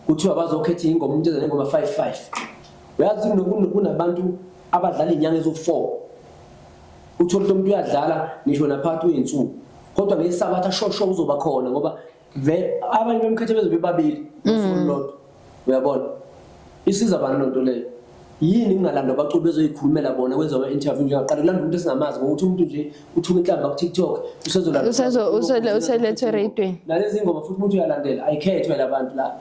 Kuthiwa bazokhetha ingoma umuntu eza nengoma 5-5. Uyazi kunabantu abadlala izinyanga ezo-4. Uthola ukuthi umuntu uyadlala ngisho naphakathi kwey'nsuku. Kodwa ngesabatha shosho uzoba khona ngoba abanye bemkhethe bezobe bebabili ngosuku olulodwa. Uyabona? Isiza bani lonto leyo? Yini kungalandwa abaculi bezoyikhulumela bona kwenziwa ama-interview njengaqala kulanda umuntu esingamazi ngokuthi umuntu nje uthuka inhlamba ku-TikTok usezolanda Uselethwe ereyidweni. Nalezi ngoma futhi umuntu uyalandela ayikhethwe labantu la.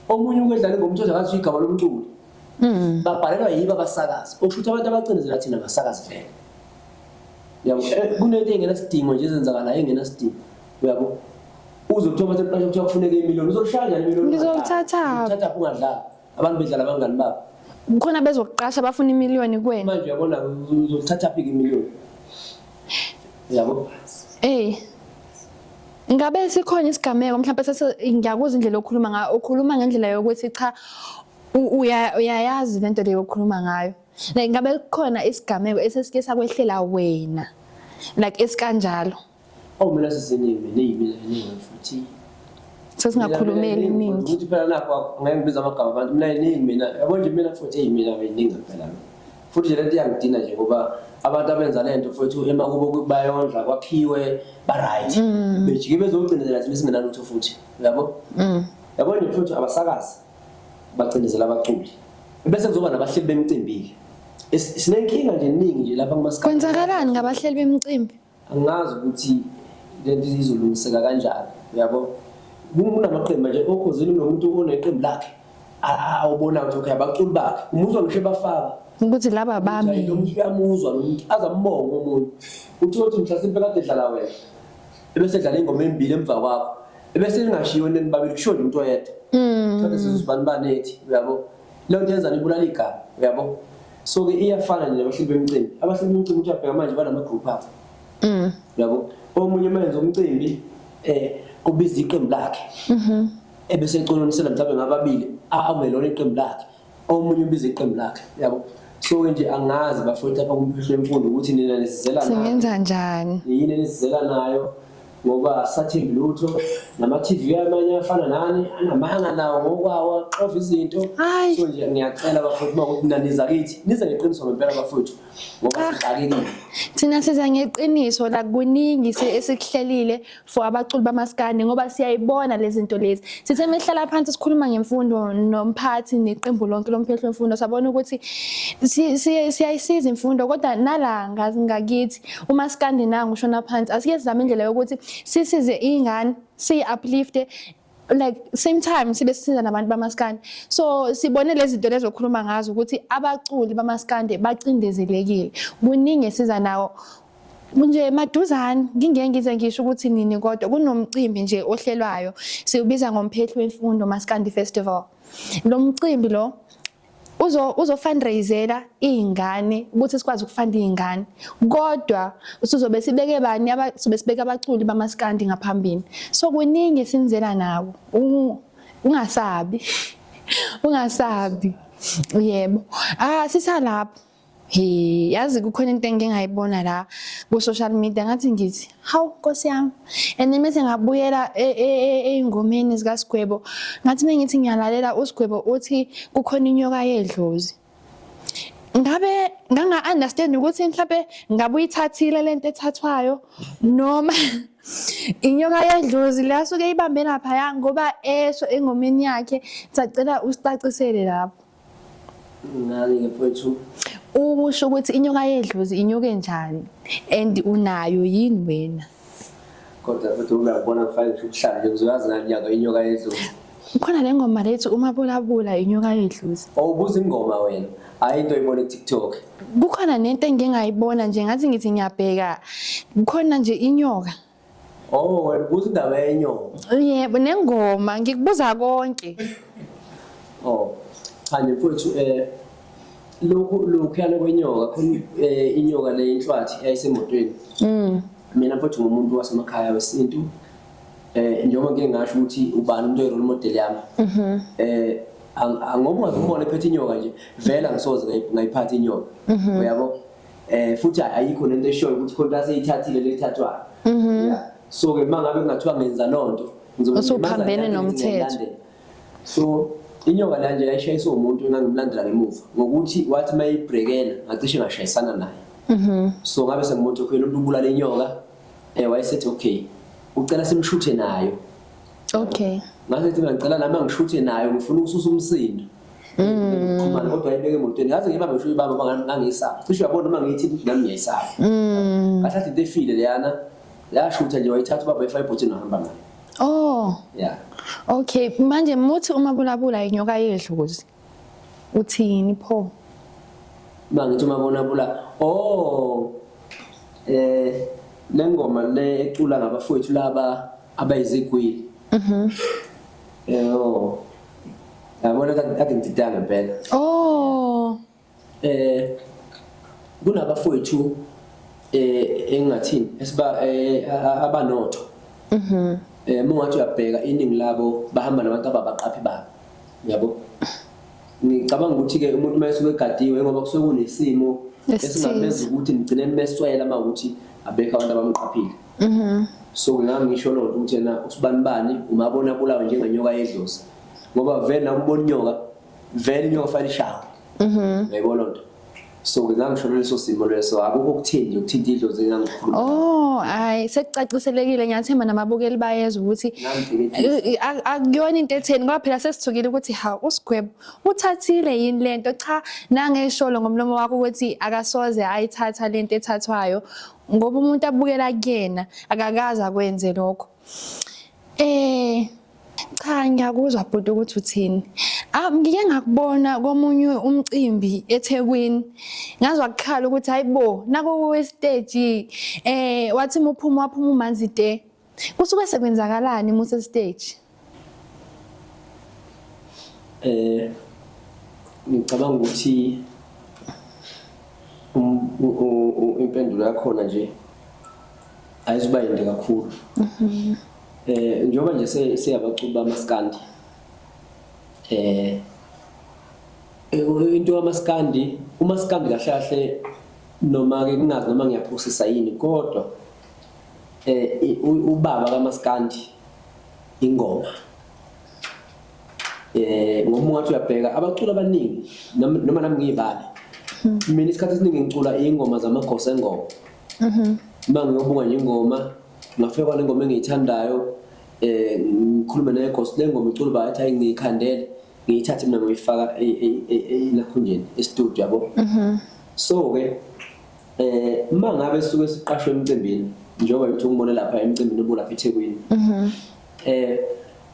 Omunye ukwedlala ingoma umuntu akazi igama lomculi. Babhalelwa yibo abasakazi. Okusho ukuthi abantu abacindezela thina abasakazi vele. Uyabo? Kunento engenasidingo nje ezenzakalayo engenasidingo. Uyabo? Uze kuthiwa bathe kuqasha kuthiwa kufuneka imiliyoni. Uzoshaya njani imiliyoni? Ngizowuthatha. Uthatha ungadlali. Abantu bedlala abangani babo. Kukhona bezokuqasha bafuna imiliyoni kuwena. Manje uyabona uzothatha phi imiliyoni? Uyabo? Ngabe sikhona isigameko mhlawumbe sase ngiyakuzwa indlela okhuluma ngayo, ukhuluma ngendlela yokuthi cha uyayazi lento leyo okhuluma ngayo. Like ngabe kukhona isigameko esesike sakwehlela wena like esikanjalo? Oh mina sesiningi mina mina iningi futhi. Sesingakhulumeli iningi. Ukuthi phela nakho ngeke ngibize amagama abantu mina iningi mina yabo nje mina futhi hey mina iningi phela. Futhi nje lento iyangidina nje ngoba abantu abenza lento futhi emakubo bayondla kwakhiwe ba right. Bejike bezogcinezela thina singenalutho futhi. Uyabo? Yabo nje futhi abasakazi bacindezela abaculi. Bese kuzoba nabahleli bemicimbi ke. Sinenkinga nje eningi nje lapha kumaskandi. Kwenzakalani ngabahleli bemicimbi? Angazi ukuthi lento izolungiseka kanjani. Uyabo? Kunamaqembu nje okhozini kunomuntu oneqembu lakhe. Awubona ukuthi okay abaculi bakhe. Umuzwa ngisho ebafaka. Ukuthi laba bami. Lo muntu uyamuzwa lo muntu azambonga omunye. Uthi uthi mhlasimpe kade edlala wena. Ebese edlala ingoma embili emva kwakho. Ebese ningashiwo nini babili kusho nje umuntu oyedwa. Thatha sizibani banethi uyabo. Leyo nto yenza ibulala igama uyabo. So ke iyafana nje nabahleli bemicimbi. Abahleli bemicimbi uthi uyabheka manje banama group abo. Uyabo. Omunye mayenza umcimbi ubiza iqembu lakhe. Ebese econonisela mhlawumbe ngababili awelona iqembu lakhe. Omunye ubiza iqembu lakhe uyabo. So nje angazi bafowethu lapha kumphehlo wemfundo ukuthi nina nisizela nayo. Singenza njani? Yini nisizela nayo? Ngoba asathembi lutho nama-TV amanye afana nani anamanga nawo ngokwawo axova izinto. So nje ngiyacela bafowethu uma ukuthi naniza kithi nize ngeqiniso ngempela bafowethu ngoba sixakekile. Thina siza ngeqiniso la kuningi esikuhlelile for abaculi bamaskandi ngoba siyayibona lezi zinto lezi. Sithe mehlala phansi sikhuluma ngemfundo nomphathi neqembu lonke lomphehlo wemfundo sabona ukuthi siyayisiza imfundo kodwa nala ngakithi umaskandi nangu ushona phansi asike sizame indlela yokuthi sisize iy'ngane siyi-uplifte like same time sibe sisiza nabantu bamaskandi so sibone lezi zinto lezo okhuluma ngazo ukuthi abaculi bamaskandi bacindezelekile kuningi esiza nawo nje maduzane ngingeke ngize ngisho ukuthi nini kodwa kunomcimbi nje ohlelwayo siwubiza ngomphehli wemfundo Maskandi Festival lo mcimbi lo uzo uzo fundraisela izingane ukuthi sikwazi ukufunda izingane kodwa sizobe sibeke bani sobe sibeke abaculi bamaskandi ngaphambili so kuningi esinzela nawo ungasabi ungasabi yebo ah sisalapho He, yazi kukhona into engingayibona la ku-social media ngathi ngithi hawu nkosi yami and then mese ngabuyela ey'ngomeni zikaSigwebo ngathi uma ngithi ngiyalalela uSigwebo uthi kukhona inyoka yedlozi ngabe nganga-understand ukuthi mhlampe ngabe uyithathile le nto ethathwayo noma inyoka yedlozi le asuke ibambe laphaya ngoba esho engomeni yakhe sacela usicacisele lapho. Ngani-ke mfowethu? Ukusho ukuthi inyoka yedlozi inyoka enjani and unayo yini wena? Kodwa futhi uyabona kufanele ngisho ubuhlali nje ngizoyazi ngani nyaka inyoka yedlozi. Kukhona le ngoma lethi umabulabula inyoka yedlozi. Oh ubuza ingoma wena. Hayi into oyibona ku-TikTok. Kukhona nento engingayibona nje ngathi ngithi ngiyabheka kukhona nje inyoka. Oh wena ubuza indaba yenyoka. Yebo nengoma ngikubuza konke. Oh cha nje mfowethu lokhu lokhuyana kwenyoka khona inyoka le inhlwathi yayisemotweni. Mina mfowethu ngumuntu wasemakhaya wesintu. Njengoba ngike ngasho ukuthi ubani umuntu oyi-role model yami. Angoba ungaze ephethe inyoka nje vele angisoze ngayiphatha inyoka. Uyabo? Futhi ayikho lento eshoyo ukuthi khona aseyithathile lethathwayo. Yeah. So ke mangabe kungathiwa ngenza lonto ngizobe usuphambene nomthetho. So inyoka la nje yayishayiswa umuntu engangimlandela ngemuva ngokuthi wathi mayibrekela ngacishe ngashayisana naye. So ngabe sengimuntu okay lo muntu ubulala inyoka wayesethi okay ucela simshuthe nayo. Okay. Ngase thi ngicela nami angishuthe nayo ngifuna ukususa umsindo. Ukuxhumana kodwa ayibeke emotweni ngaze ngibambe ngisho ibamba ngangisaba. Cishe uyabona noma ngiyithi ukuthi nami ngiyayisaba. Ngathi into efile leyana yashutha nje wayithatha ubaba efaka ebhotini wahamba nayo. Oh. Yeah. Okay, manje muthi umabulabula inyoka yedlozi. Uthini pho? Mangithi umabulabula oh lengoma le ecula ngabafowethu laba abayizigwili. Oh. Yabona kade ngididanga ngempela. Oh. Kunabafowethu engingathini esiba abanotho. Mungathi uyabheka iningi labo bahamba nabantu ababaqaphi babo. Yabo. Ngicabanga ukuthi ke umuntu mayesuke egadiwe ngoba kusuke kunesimo esingamenza ukuthi nigcine nimeswela mawukuthi abekho abantu abamqaphile. So ngingangisho lonto ukuthi yena usibanibani umabona bulawe njengenyoka yedlozi. Ngoba vele na umbona inyoka vele inyoka fanele ishawe. Uyayibona lonto. So ngingangisho leso simo leso akukho ukuthini nje ukuthinta idlozi engangikhuluma. Oh, hayi sekucaciselekile ngiyathemba namabukeli bayezwa ukuthi akuyona into etheni ngoba phela sesithukile ukuthi ha uSigwebo uthathile yini lento cha nangesholo ngomlomo wakho ukuthi akasoze ayithatha lento ethathwayo ngoba umuntu abukela kuyena akakaze akwenze lokho. Cha ngiyakuzwa bhuti ukuthi uthini. Ah ngike ngakubona komunye umcimbi eThekwini. Ngazwa kukhala ukuthi hayibo naku stage wathi muphuma waphuma umanzi te. Kusuke sekwenzakalani muse stage? Ngicabanga ukuthi impendulo yakhona nje ayizuba yinde kakhulu. Njengoba nje siyabaculi bamaskandi. Into yamaskandi, umaskandi kahle kahle noma ke kungazi noma ngiyaphosisa yini kodwa Ubaba kaMaskandi ingoma. Ngoba ungathi uyabheka abaculi abaningi noma nami ngiyibale. Mina isikhathi esiningi ngicula ingoma zamagosa engoma. Uma ngiyobuka nje ingoma ngafika kwale ngoma engiyithandayo ngikhulume negosi le ngoma icula ba ethi ngiyikhandele ngiyithathe mina ngoyifaka elakhunjeni e-studio yabo. So ke uma ngabe suke siqashwe emcimbini njengoba ngithi ungibone lapha emcimbini obulapha eThekwini.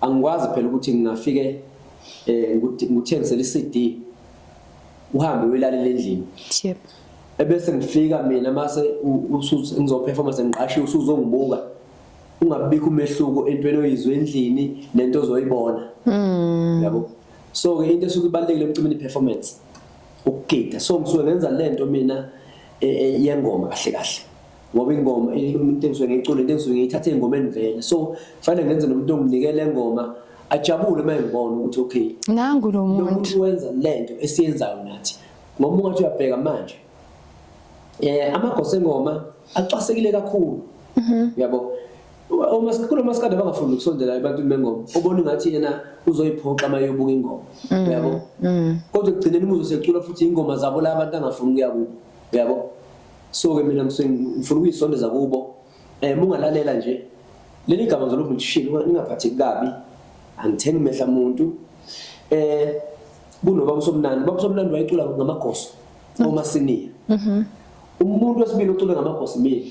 Angikwazi phela ukuthi ngingafike ngikuthengisele iCD uhambe uyilalela endlini. Yep. Ebese ngifika mina mase ngizoperforma sengiqashiwe usuzongibuka ungabikho umehluko entweni oyizwe endlini nento ozoyibona. Yabo. So ke into esuke ibalulekile emcimbini performance ukugida. So ngisuke ngenza lento mina yengoma kahle kahle. Ngoba ingoma into engisuke ngiyicula into engisuke ngiyithathe engomeni vele. So fanele ngenze nomuntu onginike le ngoma ajabule uma engibona ukuthi okay nangu lo muntu umuntu wenza lento esiyenzayo nathi. Ngoba ungathi uyabheka manje amagosa engoma acwasekile kakhulu. Uyabo uma masikade bangafuni ukusondela ebantwini bengoma ubona ngathi yena uzoyiphoxa uma eyobuka ingoma. Uyabo kodwa ekugcineni umuzo secula futhi ingoma zabo la abantu angafuni ukuya kubo. Uyabo so ke mina ngifuna ukuyisondeza kubo. Mungalalela nje leli gama ngizolokhu ngilishilo ningaphatheki kabi angithengi mehla muntu. Kunobaba uSomnandi, ubaba uSomnandi wayecula ngamagoso omasiniya. Umuntu wesibili ocula ngamagoso mina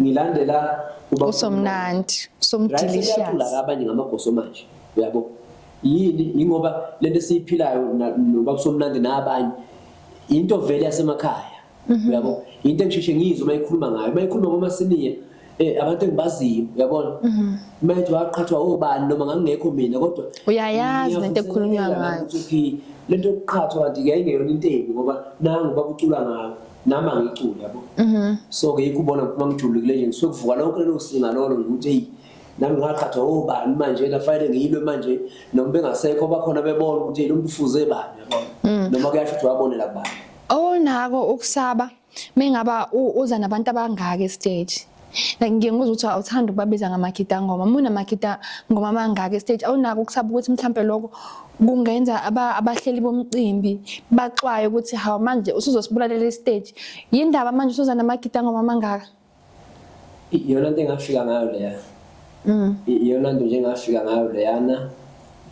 ngilandela ubaba uSomnandi, uSomdelicious. Abanye ngamagoso manje uyabo yini ingoba lento esiyiphilayo nobaba uSomnandi nabanye into vele yasemakhaya. Uyabo into engisheshe ngiyizwe uma ikhuluma ngayo uma ikhuluma ngomasiniya abantu engibaziyo uyabona uma ethi waqhathwa obani noma ngangingekho mina kodwa uyayazi lento ekhulunywa ngayo ukuthi lento yokuqhathwa kanti yayingeyona into embi ngoba nangu bakucula ngayo nami angiculi yabo. So ke yikho ubona uma ngijulukile nje ngisuke kuvuka lonke lelo singa lolo ukuthi hey nami ngaqhathwa obani manje la fanele ngiyilwe manje noma bengasekho bakhona bebona ukuthi lo muntu ufuze bani yabona noma kuyasho ukuthi wabonela kubani. Onako ukusaba mengaba uza nabantu abangaka estage. Like ngiye ngizwe ukuthi awuthanda ukubabiza ngamakita ngoma. Muna makita ngoma amangaka estage awunako ukusaba ukuthi mhlambe lokho kungenza abahleli bomcimbi baxwaye ukuthi hawu manje usuzosibulalela istage. Yindaba manje usuza namakita ngoma amangaka? Iyona into engafika ngayo leya. Iyona nto nje engafika ngayo leyana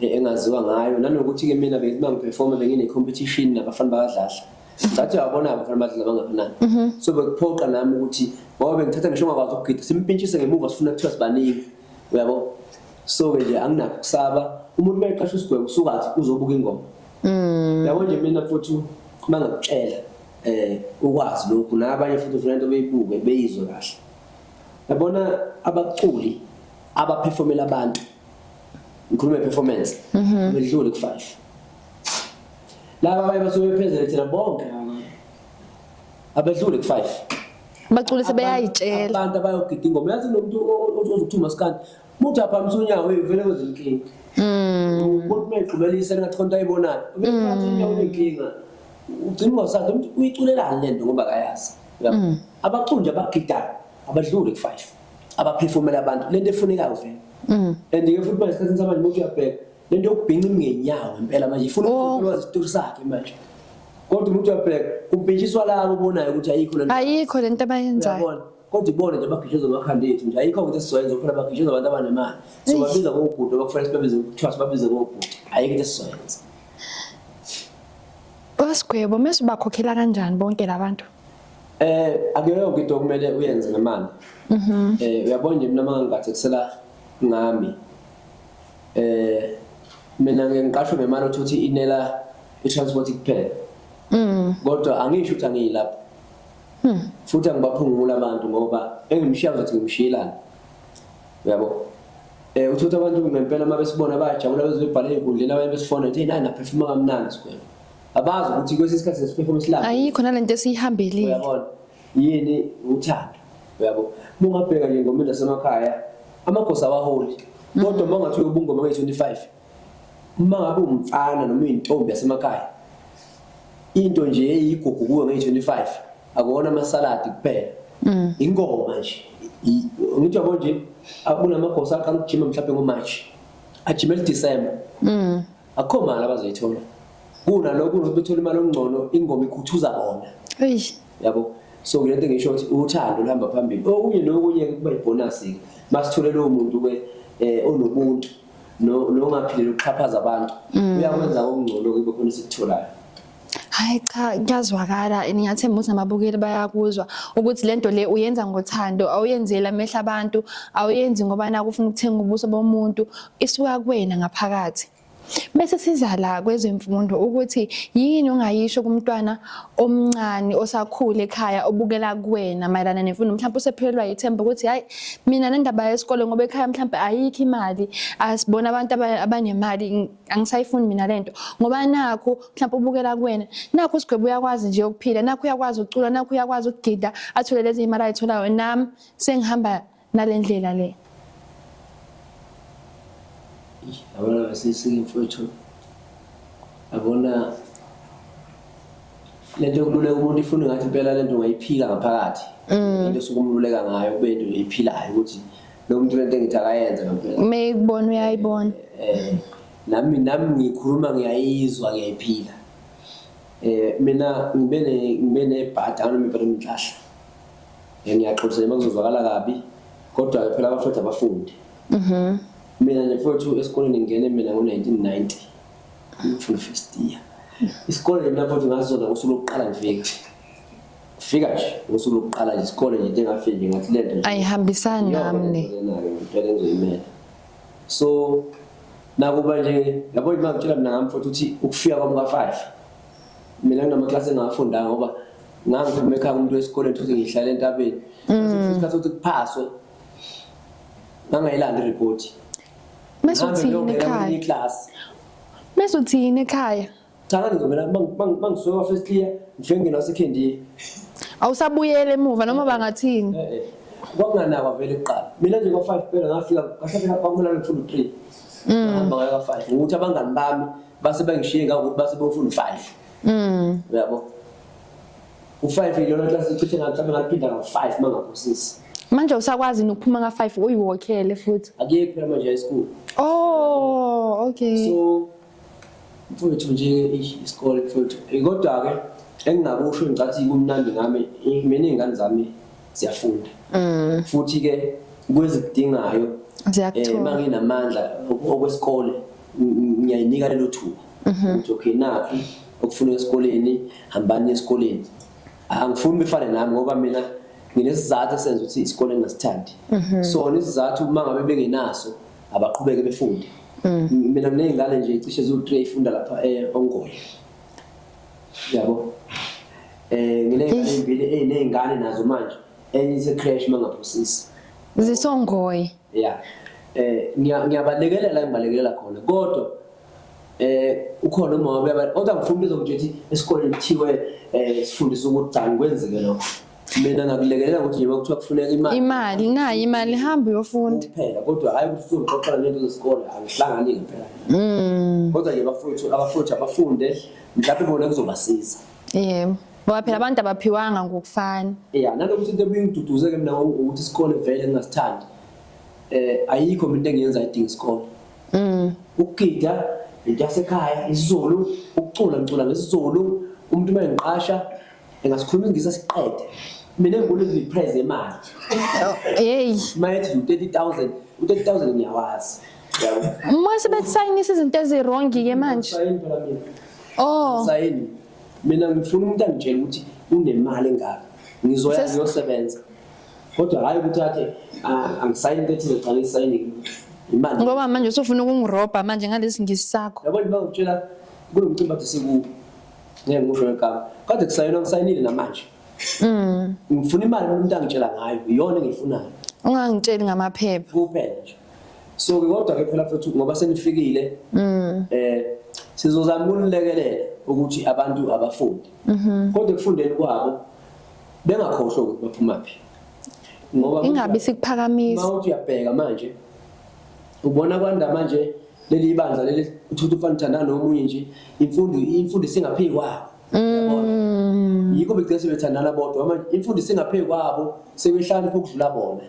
engaziwa ngayo nanokuthi ke mina bengithi mangiperforma bengine competition nabafana bakadladla. Ngathi uyabona abafana bakadladla bangakanani. So bekuphoqa nami ukuthi ngoba bengithatha ngisho ngakwazi ukugida simpintshise ngemuva sifuna kuthiwa sibaningi. Uyabo? So ke nje anginakho kusaba umuntu mayeqasha isigwebo usukathi uzobuka ingoma. Yabo nje mina futhi mangakutshela ukwazi lokhu nabanye futhi ufuna into beyibuke beyizwe kahle. Yabona abaculi abaperformela abantu ngikhuluma performance bedlule ku5. Laba abaye basuke bephezulu thina bonke abedlule ku5. Abaculi sebeyayitshela abantu abayogida ingoma yazi lo muntu ozokuthi umaskandi umuntu aphakamisa unyawo vele kwezinkinga. Umuntu mayigqibelisa ngathi khona ayibonayo. Ubethatha unyawo unenkinga. Ugcina ungasazi umuntu uyiculelani lento ngoba akayazi. Abaculi nje abagidayo abadlule ku5 abaphefumela abantu lento efunekayo vele. And ke futhi manje esikhathini samanje umuntu uyabheka lento yokubhinca ngenyawo impela manje ifuna ukwazi isitori sakhe manje. Kodwa umuntu uyabheka kubhintshiswa labo obonayo ukuthi ayikho lento. Ayikho lento abayenzayo. Uyabona? Kodwa ibona nje abagijeza amakhanda ethu nje ayikho ukuthi sizoyenza kuphela bagijeza abantu abanemali. So babiza ngobhuti abakufanele sibabize kuthiwa sibabize ngobhuti. Ayikho into esizoyenza. Osigwebo mase ubakhokhela kanjani bonke labantu? Akuyona yonke into okumele uyenze ngemali. Uyabona nje mina mangingathekisela ngami. Mina ngeke ngiqashwe ngemali othi inela i-transport kuphela. Kodwa angisho ukuthi angiyilapho. Futhi angibaphungula abantu ngoba engimshiya uzothi ngimshiyelana. Uyabo? Uthola abantu ngempela uma besibona bayajabula bezobhala ey'nkundleni abanye besifona nje nani naphefuma kamnandi sigwebo. Abazi ukuthi kwesinye isikhathi sesiphefuma isilanga. Ayikho nalento esiyihambelile. Uyabona? Yini uthando. Uyabo? Uma ungabheka nje ngomeni nasemakhaya amagosa awaholi. Kodwa uma ungathi uyobungoma nge-25 uma ngabe umfana noma uyintombi yasemakhaya into nje eyigugu kuwe nge-25 akuwona amasaladi kuphela. Ingoma nje. Ngithi yabo nje kunamagosa aqala ukujima mhlawumbe ngoMarch. Ajima eDecember. Akukho mali abazoyithola. Kunalokho ukuthi bethole imali okungcono ingoma ikhuthuza bona. Eish. Yabo. So lento ngisho ukuthi uthando luhamba phambili. Okunye nokunye kuba ibonus ke. Masithole lowo muntu ke onobuntu no nongaphileli ukuxhaphaza abantu. Uyakwenza okungcono kube khona esikutholayo. Hayi cha, kuyazwakala and ngiyathemba ukuthi nababukeli bayakuzwa ukuthi lento le uyenza ngothando, awuyenzeli amehlo abantu, awuyenzi ngoba naku ufuna ukuthenga ubuso bomuntu, isuka kuwena ngaphakathi. Bese siza la kwezemfundo ukuthi yini ongayisho kumntwana omncane osakhula ekhaya obukela kuwena mayelana nemfundo, mhlawumbe usephelelwa yithemba ukuthi hayi mina nendaba yesikole ngoba ekhaya mhlawumbe ayikho imali, asibona abantu abanemali, angisayifuni mina lento ngoba nakhu mhlawumbe ubukela kuwena, nakhu uSigwebo uyakwazi nje ukuphila, nakhu uyakwazi ukucula, nakhu uyakwazi ukugida athole lezi imali ayitholayo, nami sengihamba nale ndlela le. Yabona besisike mfowethu, yabona lento yokululeka umuntu ifuna ngathi impela lento ungayiphila ngaphakathi, into osuke umluleka ngayo kube into oyiphilayo ukuthi lo muntu lento engithi akayenze ngempela. Uma ekubona uyayibona. Nami ngikhuluma ngiyayizwa ngiyayiphila. Mina ngibe nebhadi anoma impela inhlahla. Ngiyaxolisa noma kuzozwakala kabi kodwa ke phela abafowethu abafundi. Mina nje mfowethu esikoleni ngingene mina ngo-1990 ngifunda first year. Isikole mina mfowethu ngazona ngosuku lokuqala ngifika. Fika nje ngosuku lokuqala nje isikole nje into engafiki nje ngathi lento nje. Ayihambisani nami le. Nayo impela engizoyimela. So nakuba nje yabo nje ngitshela mina ngami futhi ukuthi ukufika kwami ka-5 mina kunamaklasi engawafundanga ngoba ngangiphuma ekhaya umuntu wesikoleni futhi ngihlala entabeni. Isikhathi sokuthi kuphaswe ngangayilandi iripoti. Bese uthini ekhaya? Iklasi. Bese uthini ekhaya? Cha ngizomela bangisuka kwa first year ngifike ngena second year. Awusabuyele emuva noma bangathini? Kwakunganakwa vele kuqala. Mina nje kwa 5 phela ngafika kahle phela kwakumele ngifunda u3. Ngahamba ngaya kwa 5 ngokuthi abangani bami base bangishiye ngakuthi base bofunda u5. Uyabo? U5 iyona class icishe ngathi ngaphinda nga 5 mangaphosisi. Manje usakwazi nokuphuma ka 5 uyiwokhele futhi. Akuyekho phela manje high school. Oh, okay. So mfowethu nje isikole mfowethu. Kodwa ke engingakusho ngicathi kumnandi ngami mina izingane zami ziyafunda. Futhi ke kwezikudingayo Ziyakuthola. manginamandla okwesikole ngiyayinika lelo thuba. Ukuthi okay nakho okufuneka esikoleni hambani esikoleni. Angifuni befane nami ngoba mina nginesizathu esenza ukuthi isikole ngingasithandi. So isizathu uma ngabe bengenaso abaqhubeke befunde. Mina nginezingane nje cishe ziwu3 ifunda lapha eOngoye. Yabo. Nginezingane ezimbili ezinezingane nazo manje. Enye ise creche mangaphosisi. Zisongoye. Yeah. Ngiyabalekelela ngibalekelela khona kodwa ukhona umama uyaba kodwa ngifuna bezongitshela ukuthi esikoleni kuthiwe sifundisa ukuthi cha ngikwenzeke lokho. Mina ngakulekelela ukuthi njengoba kuthiwa kufuneka imali. Imali nayi imali hamba uyofunda. Kuphela kodwa hayi ukuthi uzongixoxela ngento zesikole angihlangani ngempela. Kodwa nje bafowethu abafowethu abafunde mhlawumbe bona kuzobasiza. Yebo. Ngoba phela abantu abaphiwanga ngokufana. Yeah, nalokuthi into ebingiduduze ke mina ukuthi isikole vele ngingasithandi. Ayikho mina into engiyenza idinga isikole. Ukugida into yasekhaya isiZulu, ukucula ngicula ngesiZulu, umuntu uma engiqasha engasikhuluma isiNgisi asiqede. Mina ngibona ngiyipraise imali. Hey, Mayethi u30000, u30000 ngiyawazi. Yabo. uma sebesayinisa izinto eziwrong ke manje. Sayini phela mina. Oh, Sayini. Mina ngifuna umuntu angitshele ukuthi unemali engaka. Ngizoya ngiyosebenza. Kodwa hayi ukuthi athi angisayini into ethize cha ngisayini imali. Ngoba manje usufuna ukungirobha manje ngalesi ngisi sakho. Yabo nje bangitshela kunomcimbi ade sikuwo. Ngeke ngisho ngegama. Kade kusayinwa ngisayinile namanje. Ngifuna imali umuntu angitshela ngayo, iyona engiyifunayo. Ungangitsheli ngamaphepha. Kuphela nje. So ke kodwa ke phela futhi ngoba senifikile sizozama ukunilekelela ukuthi abantu abafundi. Kodwa ekufundeni kwabo bengakhohlwa ukuthi baphumaphi. Ngoba Ingabi sikuphakamisa. Mawuthi uyabheka manje ubona kwanda manje leli ibandla leli uthuthu ufana uthandana nomunye nje imfundo isingaphikwa. Yabona? Yikho begcina sebethandana bodwa manje, imfundo isingaphezu kwabo, sebehlakanipha ukudlula bona.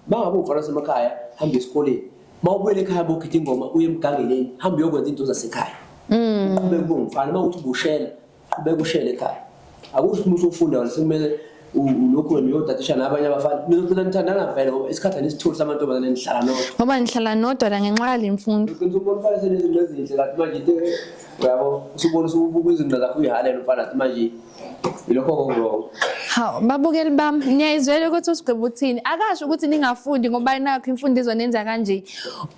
Uma ngabe umfana wasemakhaya, hamba esikoleni, uma ubuyela ekhaya bogida ingoma, uye emgangeleni, hamba uyokwenza into zasekhaya, uqhubeke ube umfana. Uma kuthi ubushela, qhubeka ushele ekhaya. Akusho ukuthi uma usufunda wena sekumele lokhu wena uyodadisha nabanye abafana, nizogcina nithandana vele ngoba isikhathi anisitholi samantombazane, nihlala nodwa. Ngoba nihlala nodwa la ngenxa yale mfundo. Ugcina usubona umfana senezinto ezinhle, kanti manje into uyabo usubona usubuka izinto zakho uyihalela umfana, athi manje ilokho oku-wrong. Hawu, babukeli bami, niyayizwela ukuthi uSigwebo uthini. Akasho ukuthi ningafundi ngoba nakho imfundo izonenza kanje.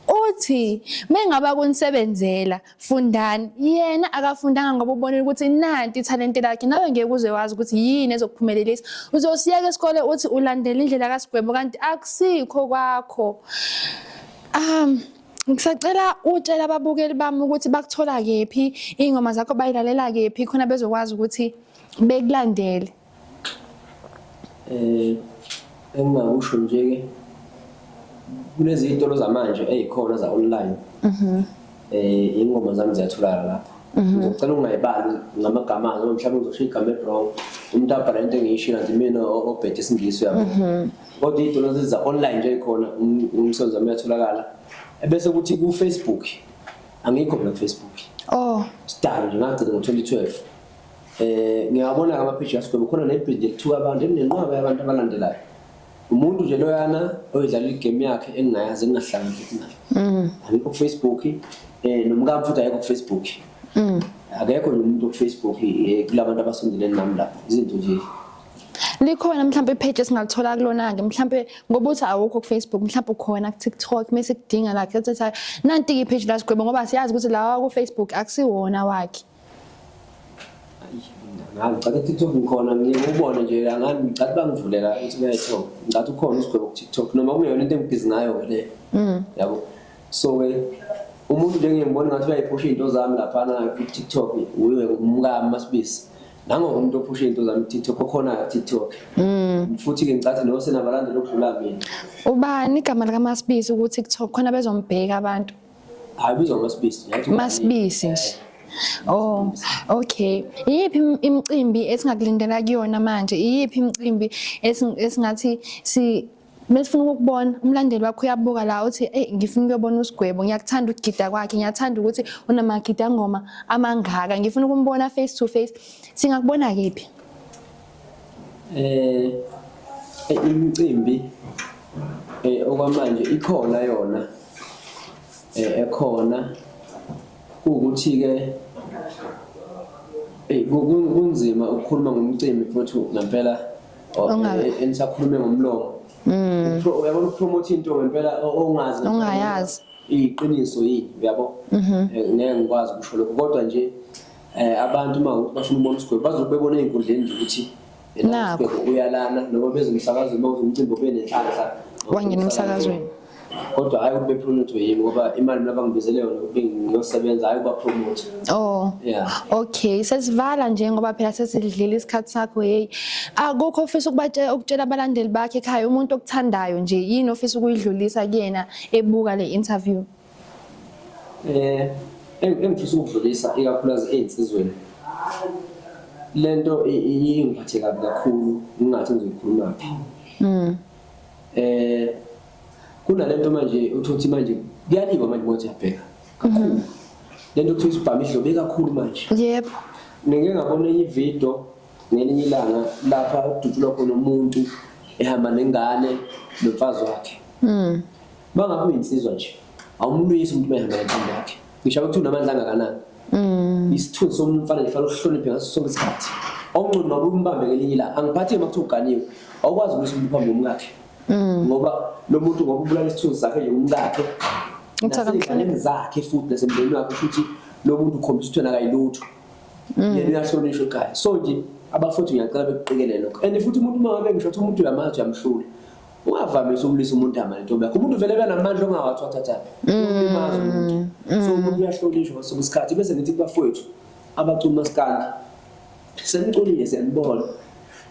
Uthi mengaba kunisebenzela fundani. Yena akafundanga ngoba ubonile ukuthi nanti ithalente lakhe. Nawe ngeke uze wazi ukuthi yini ezokuphumelelisa. Uzosiyeka isikole uthi ulandela indlela kaSigwebo kanti akusikho kwakho. Ngisacela utshela ababukeli bami ukuthi bakuthola kephi, iy'ngoma zakho bayilalela kephi, khona bezokwazi ukuthi bekulandele. Engingakusho nje-ke, kunezitolo zamanje ey'khona za-online. Iy'ngoma zami ziyatholakala lapho. Ngizocela ukungayibali ngamagama azo, mhlawumbe ngizosho igama eli-wrong, umuntu abhala into engiyishiyo kanti mina obhede isiNgisi, uyabo. Kodwa iy'tolo za-online nje ey'khona, umsebenzi wami uyatholakala. Ebese kuthi ku-Facebook, angikho mina ku-Facebook. Oh. Sidalo nje ngagcina ngo-2012. Ngiyabona ama-page kaSigwebo, khona nebhizinisi elithuka abantu, elinenqwaba yabantu abalandelayo. Umuntu nje loyana oyidlala igame yakhe engingayazi, engingahlangani futhi naye. Angikho ku-Facebook, nomkami futhi akekho ku-Facebook. Akekho nje umuntu ku-Facebook kulabantu abasondelene nami lapho. Izinto nje. Likhona mhlawumbe ipage esingalithola kulona-ke, mhlawumbe ngoba uthi awukho ku-Facebook, mhlawumbe ukhona ku-TikTok, mese kudinga lakhe uthi nanti-ke ipage laSigwebo, ngoba siyazi ukuthi lawa ku-Facebook akusiwona wakhe. Ngazi, ngicatha ku-TikTok ngikhona, ngiye ngubone nje, angani ngicatha bangivulela ukuthi bayayithola. Ngicatha ukhona uSigwebo ku-TikTok, noma kungeyona into engibhizi ngayo-ke leyo. Yabo. So-ke umuntu nje ngiye ngibone ngathi uyayiphusha iy'nto zami laphana ku-TikTok, uye umkami Masibisi. Nangoku umuntu ophusha iy'nto zami ku-TikTok, okhona ku-TikTok. Futhi-ke ngicathi no senabalandeli okudlula mina. Ubani igama likaMasibisi ku-TikTok khona bezombheka abantu? Hayi, ubizwa ngoMasibisi. Masibisi nje. Oh, okay. Iyiphi imicimbi esingakulindela kuyona manje? Iyiphi imicimbi esingathi si mesifuna ukukubona, umlandeli wakho uyabuka la uthi hey, ngifuna ukuyobona uSigwebo, ngiyakuthanda ukugida kwakhe, ngiyathanda ukuthi unamagida ngoma amangaka, ngifuna ukumbona face to face. Singakubona kephi? Imicimbi okwamanje ikhona yona, ekhona kuwukuthi-ke kunzima ukukhuluma ngomcimbi futhi ngempela enisakhulume ngomlomo. Uyabona ukupromote into ngempela ongazi ongayazi iqiniso yini, uyabo. Ngeke ngikwazi ukusho lokho, kodwa nje abantu uma ukuthi bafuna ukubona uSigwebo bazobe bebona ey'nkundleni nje ukuthi Nakho. uSigwebo uyalana, noma beze emsakazweni, uma kuthi umcimbi ube nenhlanhla wangena emsakazweni. Kodwa hhayi ukuthi bepromote yimi, ngoba imali mina bangibizele yona ukuthi ngiyosebenza, hhayi ukubapromote. Oh. Yeah. Okay, sesivala nje ngoba phela sesidlile isikhathi sakho, hey. Akukho ofisa ukubatshela, ukutshela abalandeli bakhe ekhaya, umuntu okuthandayo nje, yini ofisa ukuyidlulisa kuyena ebuka le interview? Engifisa ukudlulisa ikakhulukazi ey'nsizweni, lento ingiphathe kabi kakhulu, ngingathi ngizoyikhuluma phi. Kunalento manje uthothi manje kuyaliwa manje ngothi yabheka kakhulu. Lento kuthiwa isibhamu idlobe kakhulu manje. Yebo. Ngike ngabona enye ividiyo ngelinye ilanga lapha okudutshulwa khona umuntu ehamba nengane nomfazi wakhe. Mangabe uyinsizwa nje, awumlwisi umuntu behamba nentombi yakhe. Ngisho ukuthi unamandla angakanani. Isithunzi somuntu mfana nje fanele uhloniphe ngaso sonke isikhathi. Awungcono noma umbambe ngelinye ilanga. Angiphathi uma kuthiwa uganiwe. Awukwazi ukulwisa umuntu phambi komkakhe. Ngoba lo muntu ngoba ubulala isithunzi sakhe nje umkakhe. Uthi akamhloniphi. Nasey'nganeni zakhe futhi nasemndenini wakhe, kusho ukuthi lo muntu ukhombisa ukuthi wena akayilutho. Yena uyahlonishwa ekhaya. So nje abafowethu ngiyacela bekuqikelele lokho. And futhi umuntu uma ngabe ngisho ukuthi umuntu uyamazi uyamhlula, ungavamisi ukulwisa umuntu hamba nentombi yakho. Umuntu vele benamandla ongawathi wathathaphi. Ulimaza umuntu. So umuntu uyahlonishwa ngaso sonke isikhathi. Bese ngithi kubafowethu abacula umaskandi, seniculile siyanibona,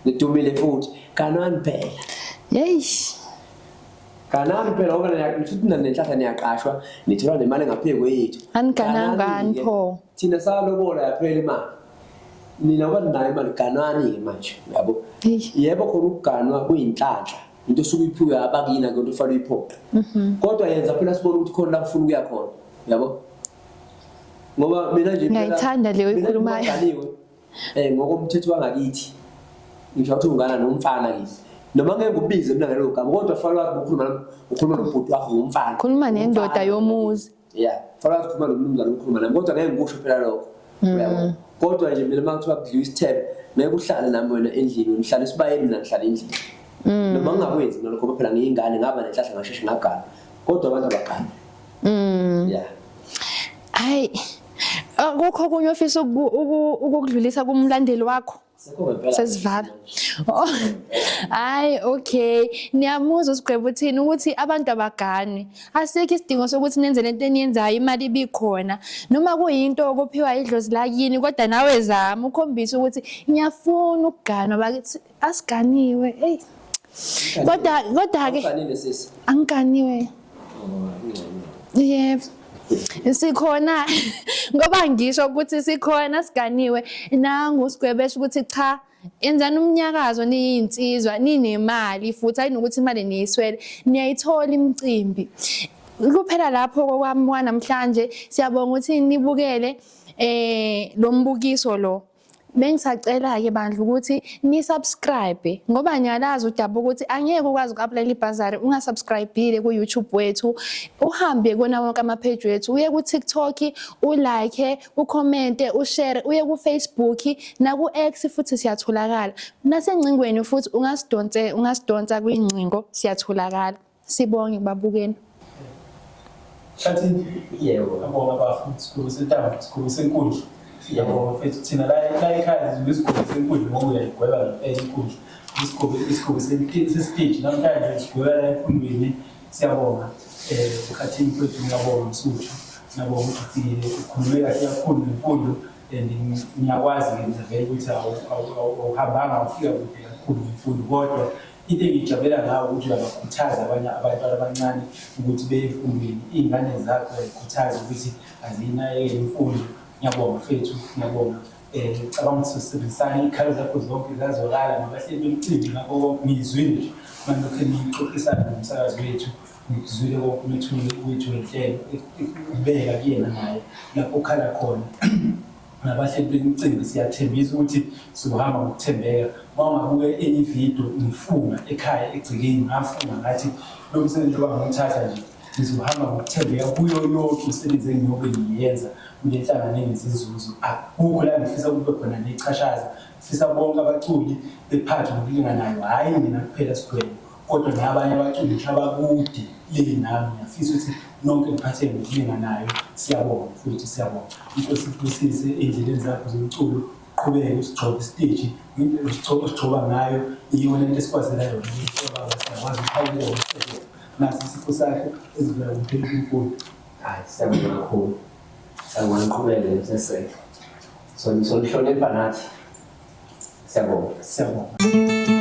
nidumile futhi, ganani phela. Yeyi. Ganani phela ngoba futhi nenhlahla niyaqashwa, nithola nemali engaphezu kweyethu. Anigananga Ganani-ke. pho. Thina salobola yaphela imali. Nina ngoba ninayo imali ganwani-ke manje yabo. Yebo khona ukuganwa kuyinhlanhla into osuke uyiphiwe abakini akuyona into ofanele uyiphoqe. Kodwa yenza phela sibone ukuthi khona la ufuna ukuya khona yabo. Ngoba mina nje phela Ngiyayithanda le mina nje oyikhulumayo. umaganiwe ngokomthetho wangakithi ngisho ukuthi ungana nomfana kithi. Noma ngeke ngikubize mina ngalelo gama kodwa fanele wazi ukhuluma nami ukhuluma nobhuti wakho ngomfana. Khuluma nendoda Umfana. yomuzi. Yeah, fanele wazi ukhuluma nomnumzane ukhuluma nami kodwa ngeke ngikusho phela lokho. Uyabo? Kodwa nje mina uma kuthiwa kudliwa isithebe ngeke uhlale nami wena endlini, ngihlala esibayeni mina ngihlala endlini. Noma ngingakwenzi mina lokho ngoba phela ngiyingane ngaba nenhlahla ngasheshe ngagana. Kodwa abantu abagani. Yeah. Hayi. Akukho okunye ofisa ukukudlulisa kumlandeli wakho? Sekho ngempela. Sesivala. Oh, Hayi okay. Niyamuzwa uSigwebo uthini ukuthi abantu abagani. Asikho isidingo sokuthi nenze lento eniyenzayo imali ibikhona. Noma kuyinto okuphiwa idlozi lakini kodwa nawe zama ukhombise ukuthi ngiyafuna ukuganwa bakithi asiganiwe. Hey. Kodwa kodwa ke Awuganile sisi. angiganiwe. Yebo. Sikhona ngoba ngisho ukuthi sikhona siganiwe nangu sigwebesha ukuthi cha yenzani umnyakazo niyinsizwa ninemali futhi ayinokuthi imali niyiswele niyayithola imicimbi. Kuphela lapho kokwami kwanamhlanje siyabonga ukuthi nibukele lo mbukiso lo. Bengisacela-ke bandla ukuthi ni-subscribe ngoba ngiyalazi udaba ukuthi angeke ukwazi uku-aplayela ibhazari ungasubscribe-ile ku-YouTube wethu, uhambe kuwona wonke ama-page wethu, uye ku-TikTok, u-like, ukhomente, ushare, uye ku-Facebook naku-X futhi siyatholakala. Nasengcingweni futhi ungasidonsa kwingcingo siyatholakala. Sibonge kubabukeni. Hlathi Yebo. Ngiyabonga bafo, isikhulu sentambo, isikhulu senkundla. Ngiyabonga mfethu thina la la ekhaya sizwe isikhulu senkundla ngoba uyayigweba ngempela inkundla. Isikhulu isikhulu sesiteji namhlanje sigweba la emfundweni. Siyabonga. Khathini mfethu ngiyabonga Msuthu. Ngiyabonga ukuthi ufikile ukhulume kahle kakhulu ngemfundo and ngiyakwazi-ke mina vele ukuthi awuhambanga wafika kude kakhulu ngemfundo kodwa Into engiyijabulela ngawe ukuthi uyabakhuthaza abanye abantwana abancane ukuthi beye emfundweni. Iy'ngane zakho uyayikhuthaza ukuthi aziyinakekele imfundo. Ngiyabonga mfethu, ngiyabonga. Ngicabanga ukuthi sosebenzisana iy'khalo zakho zonke zazwakala nabahleli bemicimbi ngakho konke ngiyizwile nje uma nilokhu nixoxisana nomsakazi wethu ngikuzwile konke umethuli wethu wenhlelo ubeka kuyena naye lapho okhala khona. Nabahleli bemicimbi siyathembisa ukuthi sizohamba ngokuthembeka. Uma ungabuka enye ividiyo ngifunga ekhaya egcekeni ngafunga ngathi lo msebenzi njengoba ngiwuthatha nje ngizohamba ngokuthembeka kuyo yonke imisebenzi engiyobe ngiyenza kule nhlangano enezinzuzo. Akukho la ngifisa kube khona nechashaza. Ngifisa bonke abaculi bephathwe ngokulinganayo, hhayi mina kuphela Sigwebo. Kodwa nabanye abaculi ngisho abakude le nami ngiyafisa ukuthi nonke niphatheke ngokulinganayo. Siyabonga mfowethu, siyabonga. Inkosi ikubusise ey'ndleleni zakho zomculo, uqhubeke usigxobe isiteji ngendlela osigxoba ngayo iyona into esikwazela yona ukuthi obaba siyakwazi ukuphawulela ngomsebenzi. Nasi isipho sakho ezivela kumpheli kumfundo. Hayi, siyabonga kakhulu. Siyabonga niqhubeke niseseke. So nisonihlonipha nathi. Siyabonga. Siyabonga.